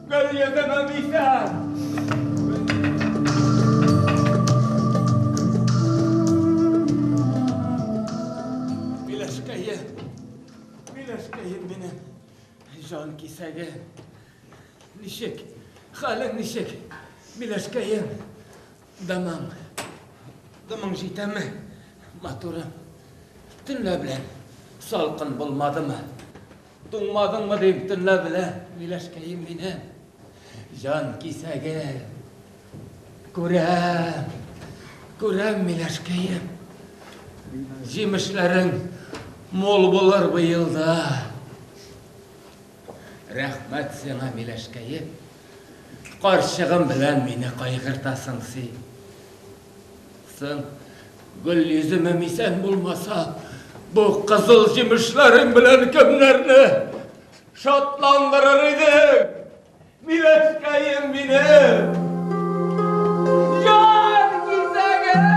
Гөлйөземем исән. Миләшкәем, миләшкәем минем, җан кисәгем. Ничек, хәлең ничек, миләшкәем? Дымың, дымың җитәме, матурым? Төнлә белән салкын булмадымы? Туңмадыңмы дим, төнлә белән, миләшкәем минем. Җан кисәгем. Күрәм, күрәм, миләшкәем. Җимешләрең мул булыр быел да. Рәхмәт сиңа, миләшкәем. Карчыгым белән мине кайгыртасың син. Соң, гөл йөземем исән булмаса, бу кызыл җимешләрең белән кемнәрне шатландырыр идең? Миләшкәем минем! Җан кисәгем!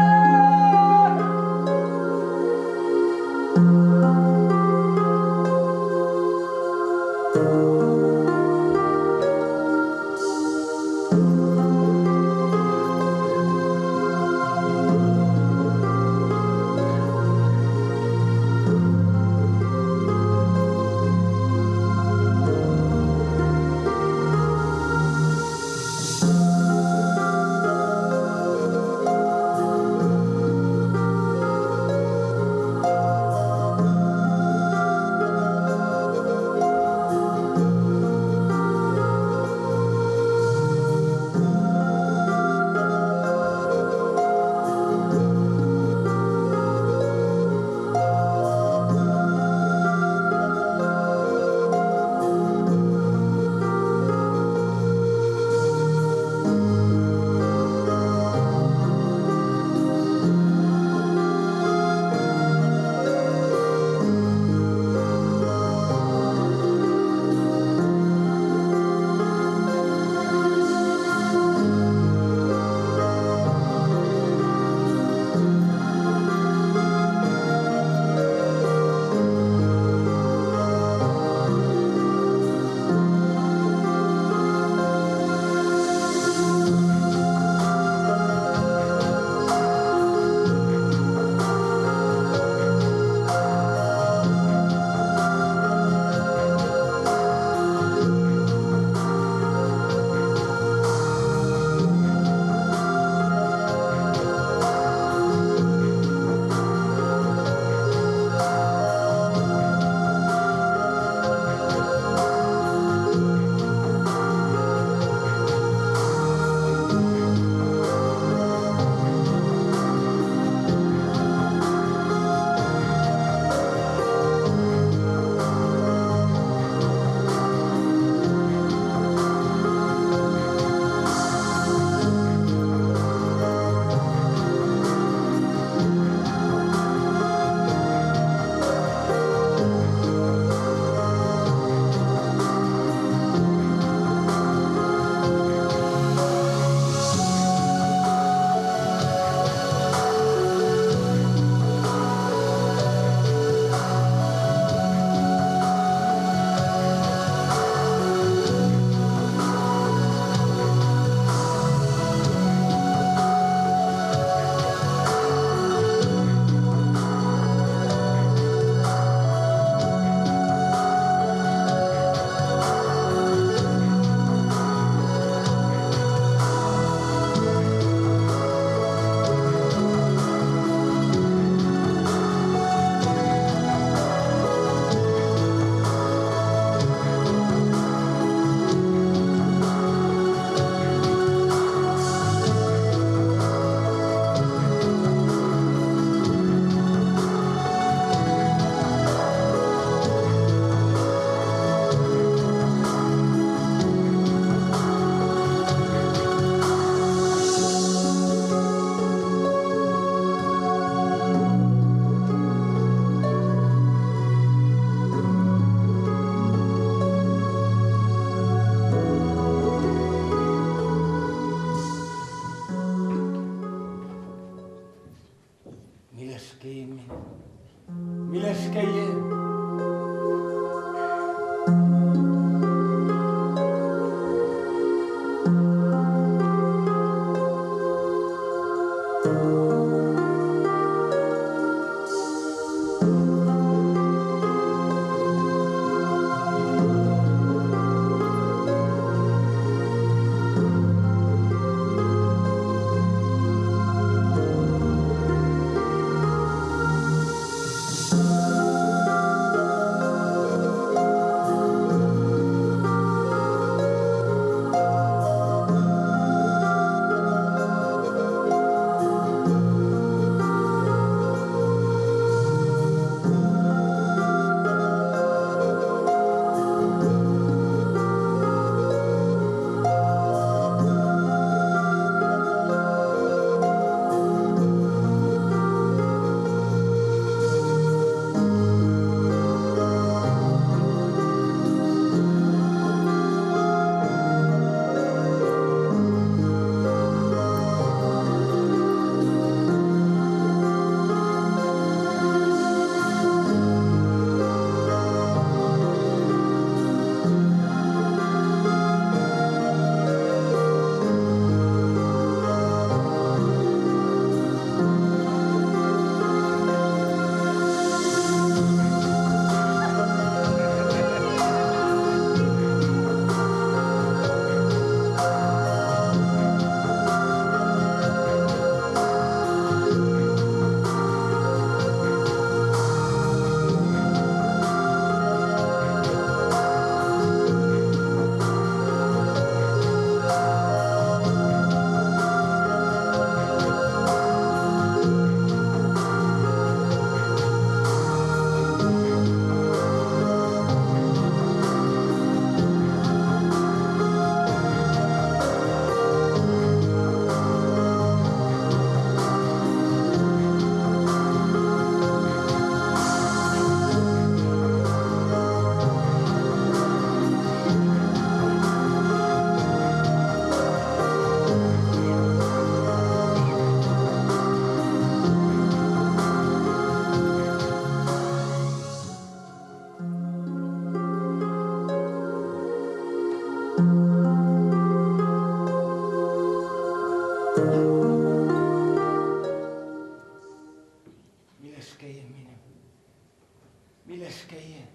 Миләшкәем.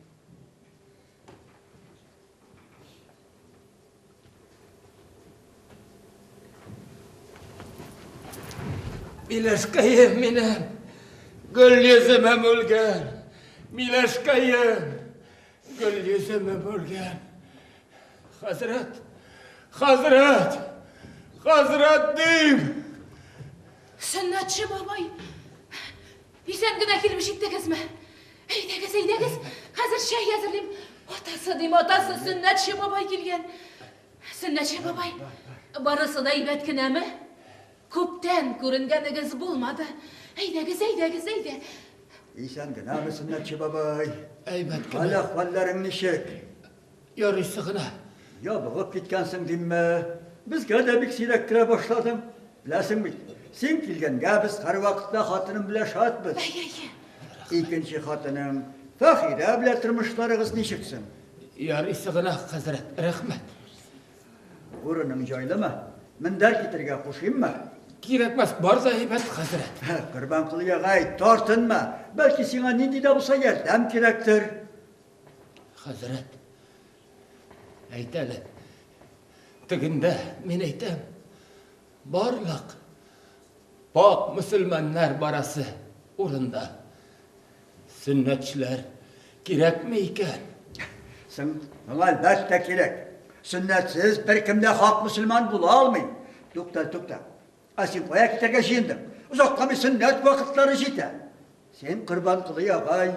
Миләшкәем минем, гөл йөземем үлгән. Миләшкәем, гөл йөземем үлгән. Хәзрәт, хәзрәт, хәзрәт дим. Сөннәтче бабай, исән генә килеп җиттегезме? Әйдәгез, әйдәгез, хәзер чәй әзерлим. Атасы дим, атасы, сөннәтче бабай килгән. Сөннәтче бабай, барысы да әйбәт кенәме? Күптән күренгәнегез булмады. Әйдәгез, әйдәгез, әйдә. Исән генәме, Сөннәтче бабай? Әйбәт кенә. Хәл-әхвәлләрең ничек? Ярыйсы гына. Ябыгып киткәнсең димме? Безгә дә бик сирәк керә башладың. Беләсең бит, син килгәнгә без һәрвакытта хатыным белән шатбыз. Әй, әй. Икенче хатының Фәхирә белән тормышларыгыз ничек соң? Ярыйсы гына, хәзрәт, рәхмәт. Урының җайлымы? Мендәр китерергә кушыйммы? Кирәкмәс, бар да әйбәт, хәзрәт. Корбанколый агай, тартынма. Бәлки сиңа нинди дә булса ярдәм кирәктер. Хәзрәт, әйт әле, тегендә, мин әйтәм, барлык пак мөселманнар барасы урында сөннәтчеләр кирәкме икән? Соң, моңа әлбәттә кирәк. Сөннәтсез беркем дә хак мөселман була алмый. Тукта, тукта. Ә син кая китәргә җыендың? Озакламый сөннәт вакытлары җитә. Син, Корбанколый агай,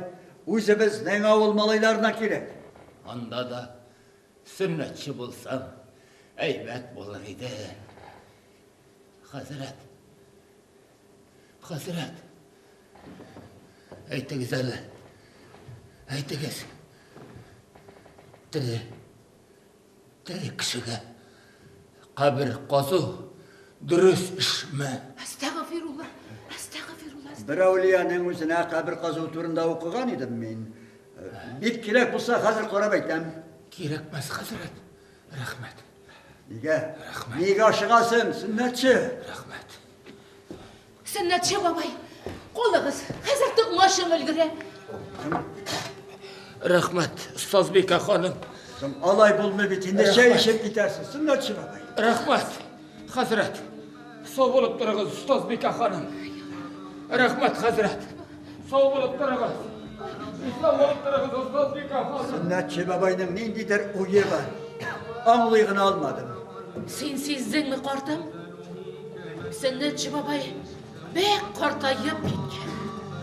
үзебезнең авыл малайларына кирәк. Анда да сөннәтче булсам, әйбәт булыр иде. Хәзрәт, хәзрәт, әйтегез әле, әйтегез, тере, тере кешегә кабер казу дөрес эшме? Әстәгъфирулла, әстәгъфирулла. Бер әүлияның үзенә кабер казу турында укыган идем мин. Бик кирәк булса, хәзер карап әйтәм. Кирәкмәс, хәзрәт. Рәхмәт. Нигә? Рәхмәт. Нигә ашыгасың, сөннәтче? Рәхмәт. Сөннәтче бабай, кулыгыз, хәзер токмачым өлгерә. Рәхмәт, остазбикә ханым. Соң алай булмый бит, инде чәй эчеп китәрсең, сөннәтче бабай. Рәхмәт, хәзрәт. Сау булып торыгыз, остазбикә ханым. Рәхмәт, хәзрәт. Сау булып торыгыз. Исән булып торыгыз, остазбикә ханым. Сөннәтче бабайның ниндидер уе бар. Аңлый гына алмадым. Син сиздеңме, картым? Сөннәтче бабай бик картаеп киткән.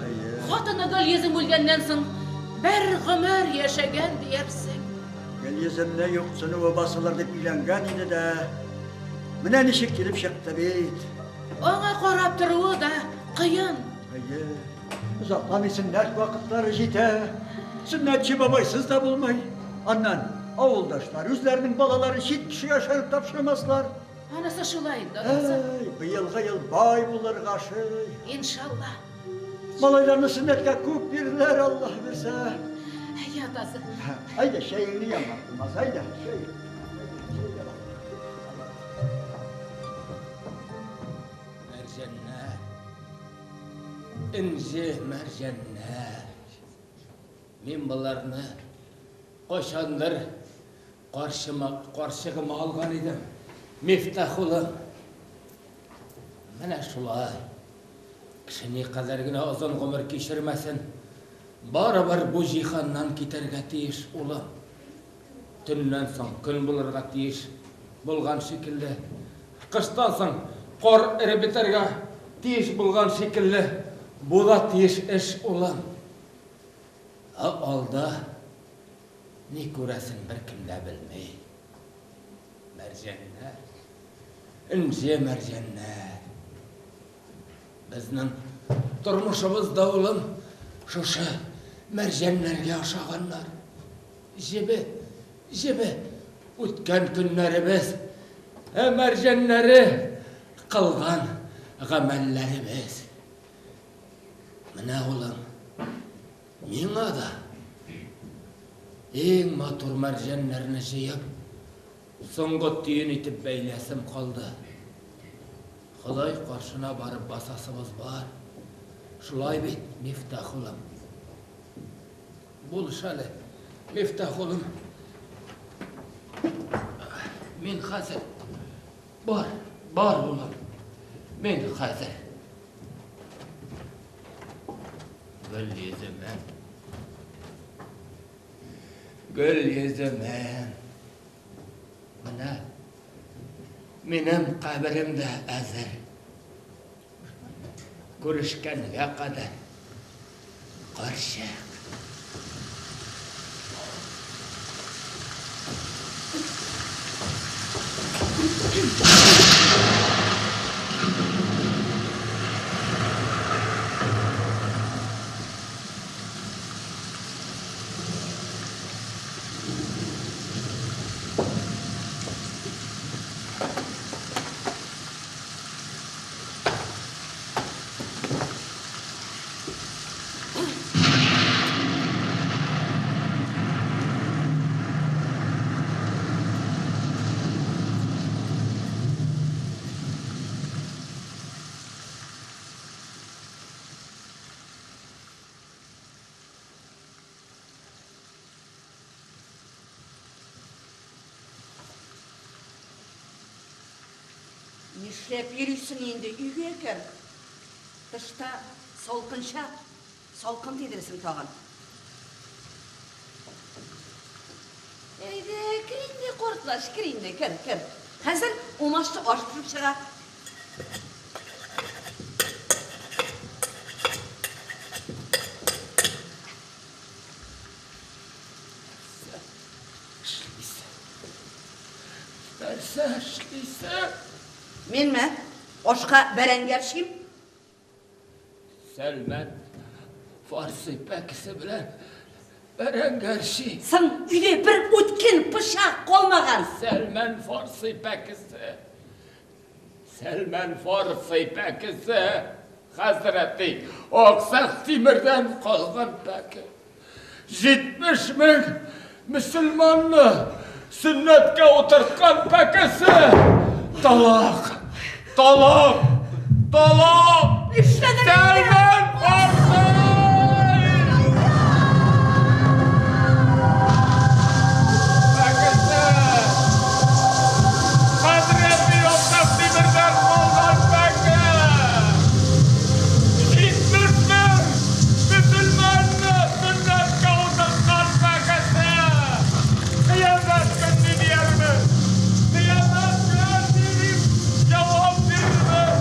Әйе. Хатыны Гөлйөзем үлгәннән соң бер гомер яшәгән диярсең. Гөлйөземне юксынуы басылыр дип өйләнгән иде дә, менә ничек килеп чыкты бит. Аңа карап торуы да кыен. Әйе, озакламый сөннәт вакытлары җитә. Сөннәтче бабайсыз да булмый. Аннан авылдашлар үзләренең балаларын чит кешегә ышанып тапшырмаслар. Анысы шулай инде, анысы. Әй, быелгы ел бай булырга шый. Иншалла. Малайларны сөннәткә күп бирделәр, Аллаһ бирсә. Әй, атасы. Әйдә, чәеңне яңа булмас, әйдә, чәй. Мәрҗәннәр. Энҗе мәрҗәннәр. Мин боларны кайчандыр карчыма, карчыгыма алган идем. Мифтах улым. Менә шулай. Кеше никадәр генә озын гомер кичермәсен, барыбер бу җиһаннан китәргә тиеш, улым. Төннән соң көн булырга тиеш булган шикелле, кыштан соң кар эреп бетәргә тиеш булган шикелле, бу да тиеш эш, улым. Ә алда ни күрәсен беркем дә белми. Мәрҗәннәр, энҗе мәрҗәннәр. Безнең тормышыбыз да, улым, шушы мәрҗәннәргә ошаганнар. Җебе, җебе үткән көннәребез, ә мәрҗәннәре кылган гамәлләребез. Менә, улым, миңа да иң матур мәрҗәннәрне җыеп, соңгы төен итеп бәйләсем калды. Ходай каршына барып басасыбыз бар. Шулай бит, Мифтах улым. Булыш әле, Мифтах улым. Мин хәзер. Бар, бар улым. Мин хәзер. Гөл йөземем. Гөл йөземем. Менә минем каберем дә әзер. Күрешкәнгә кадәр. Карчык. Нишләп йөрисең инде, өйгә кер. Тышта салкынча, салкын тидересең тагын. Әйдә, кер инде, кортлаш, кер инде, кер, кер. Хәзер умачлы аш пешеп чыга. Нәрсә эшлисең? Минме? Ашка бәрәңге әрчим. Сәлмән Фарси пәкесе белән бәрәңге әрчи. Соң өйдә бер үткен пычак калмаган. Сәлмән Фарси пәкесе. Сәлмән Фарси пәкесе. Хәзрәти Аксак Тимердән калган пәке. 70 мең мөселманны сөннәткә утырткан пәкесе. Талак! Талак! Талак! Нишләдең инде? Сәлмән Фарси! Пәкесе! Хәзрәти Аксак Тимердән калган пәке! 70 мең мөселманны сөннәткә утырткан пәкесе! Кыямәт көнне диярмен! Кыямәт көнне дип җавап бирермен!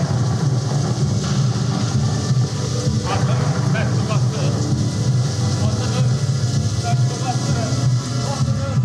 Хатының бәддогасы! Хатының бәддогасы! Хатының!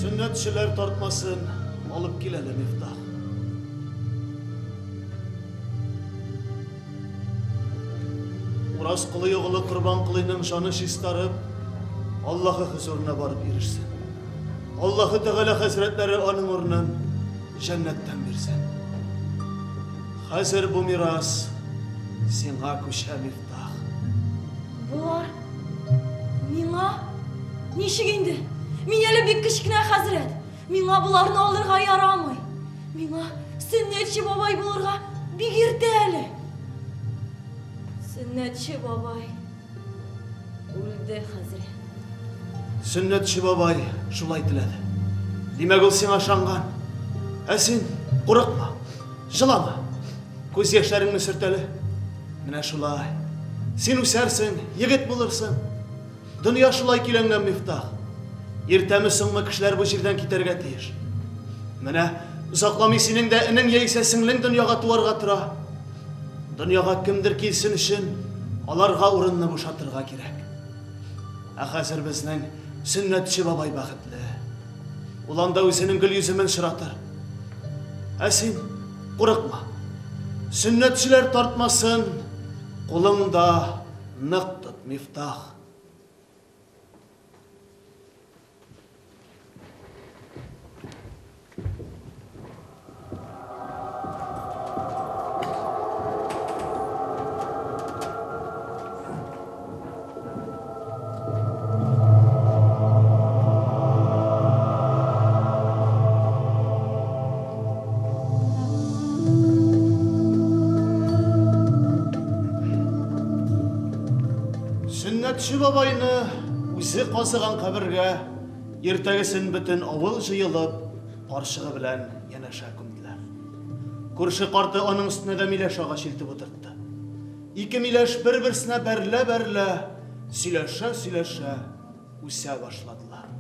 Сөннәтчеләр тартмасын алып кил әле, Мифтах. Уразколый угылы Корбанколыйның җаны чистарып, Аллаһы хозурына барып ирешсен. Аллаһы Тәгалә хәзрәтләре аның урынын җәннәттән бирсен. Хәзер бу мирас сиңа күчә, Мифтах. Болар миңа? Ничек инде? Мин әле бик кечкенә, хәзрәт. Миңа боларны алырга ярамый. Миңа сөннәтче бабай булырга бик иртә әле. Сөннәтче бабай үлде, хәзрәт. Сөннәтче бабай шулай теләде. Димәк, ул сиңа ышанган. Ә син курыкма, җылама. Күз яшьләреңне сөрт әле. Менә шулай. Син үсәрсең, егет булырсың. Дөнья шулай көйләнгән, Мифтах. Иртәме-соңмы кешеләр бу җирдән китәргә тиеш. Менә озакламый синең дә энең яисә сеңлең дөньяга туарга тора. Дөньяга кемдер килсен өчен аларга урынны бушатырга кирәк. Ә хәзер безнең Сөннәтче бабай бәхетле. Ул анда үзенең гөл йөземен очратыр. Ә син курыкма. Сөннәтчеләр тартмасын кулыңда нык тот, Мифтах. Сөннәтче бабайны үзе казыган кабергә иртәгесен бөтен авыл җыелып, карчыгы белән янәшә күмделәр. Күрше карты аның өстенә дә миләш агачы илтеп утыртты. Ике миләш бер-берсенә бәрелә-бәрелә, сөйләшә-сөйләшә үсә башладылар.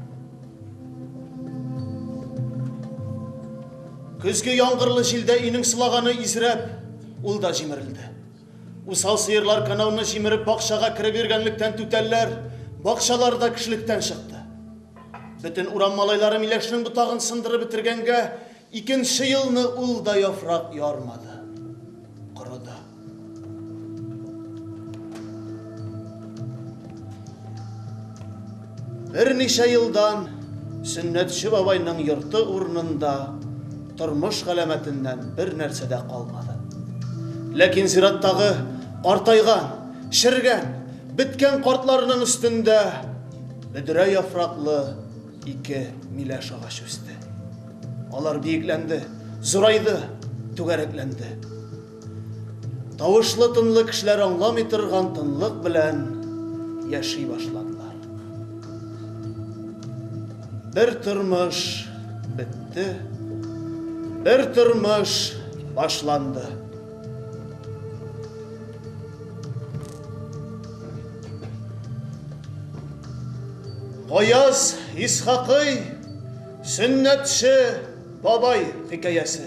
Көзге яңгырлы җилдә өйнең сылаганы изрәп, ул да җимерелде. Усал сыерлар канауны җимереп бакчага кереп йөргәнлектән түтәлләр, бакчалар да кешелектән чыкты. Бөтен урам малайлары миләшнең ботагын сындырып бетергәнгә, икенче елны ул да яфрак ярмады. Корыды. Берничә елдан Сөннәтче бабайның йорты урынында тормыш галәмәтеннән бер нәрсә дә калмады. Ләкин зираттагы картайган, чергән, беткән картларының өстендә бөдрә яфраклы ике миләш агачы үсте. Алар биекләнде, зурайды, түгәрәкләнде. Тавышлы-тынлы кешеләр аңламый торган тынлык белән яши башладылар. Бер тормыш бетте, бер тормыш башланды. Гаяз Исхакый Сөннәтче бабай хикәясе.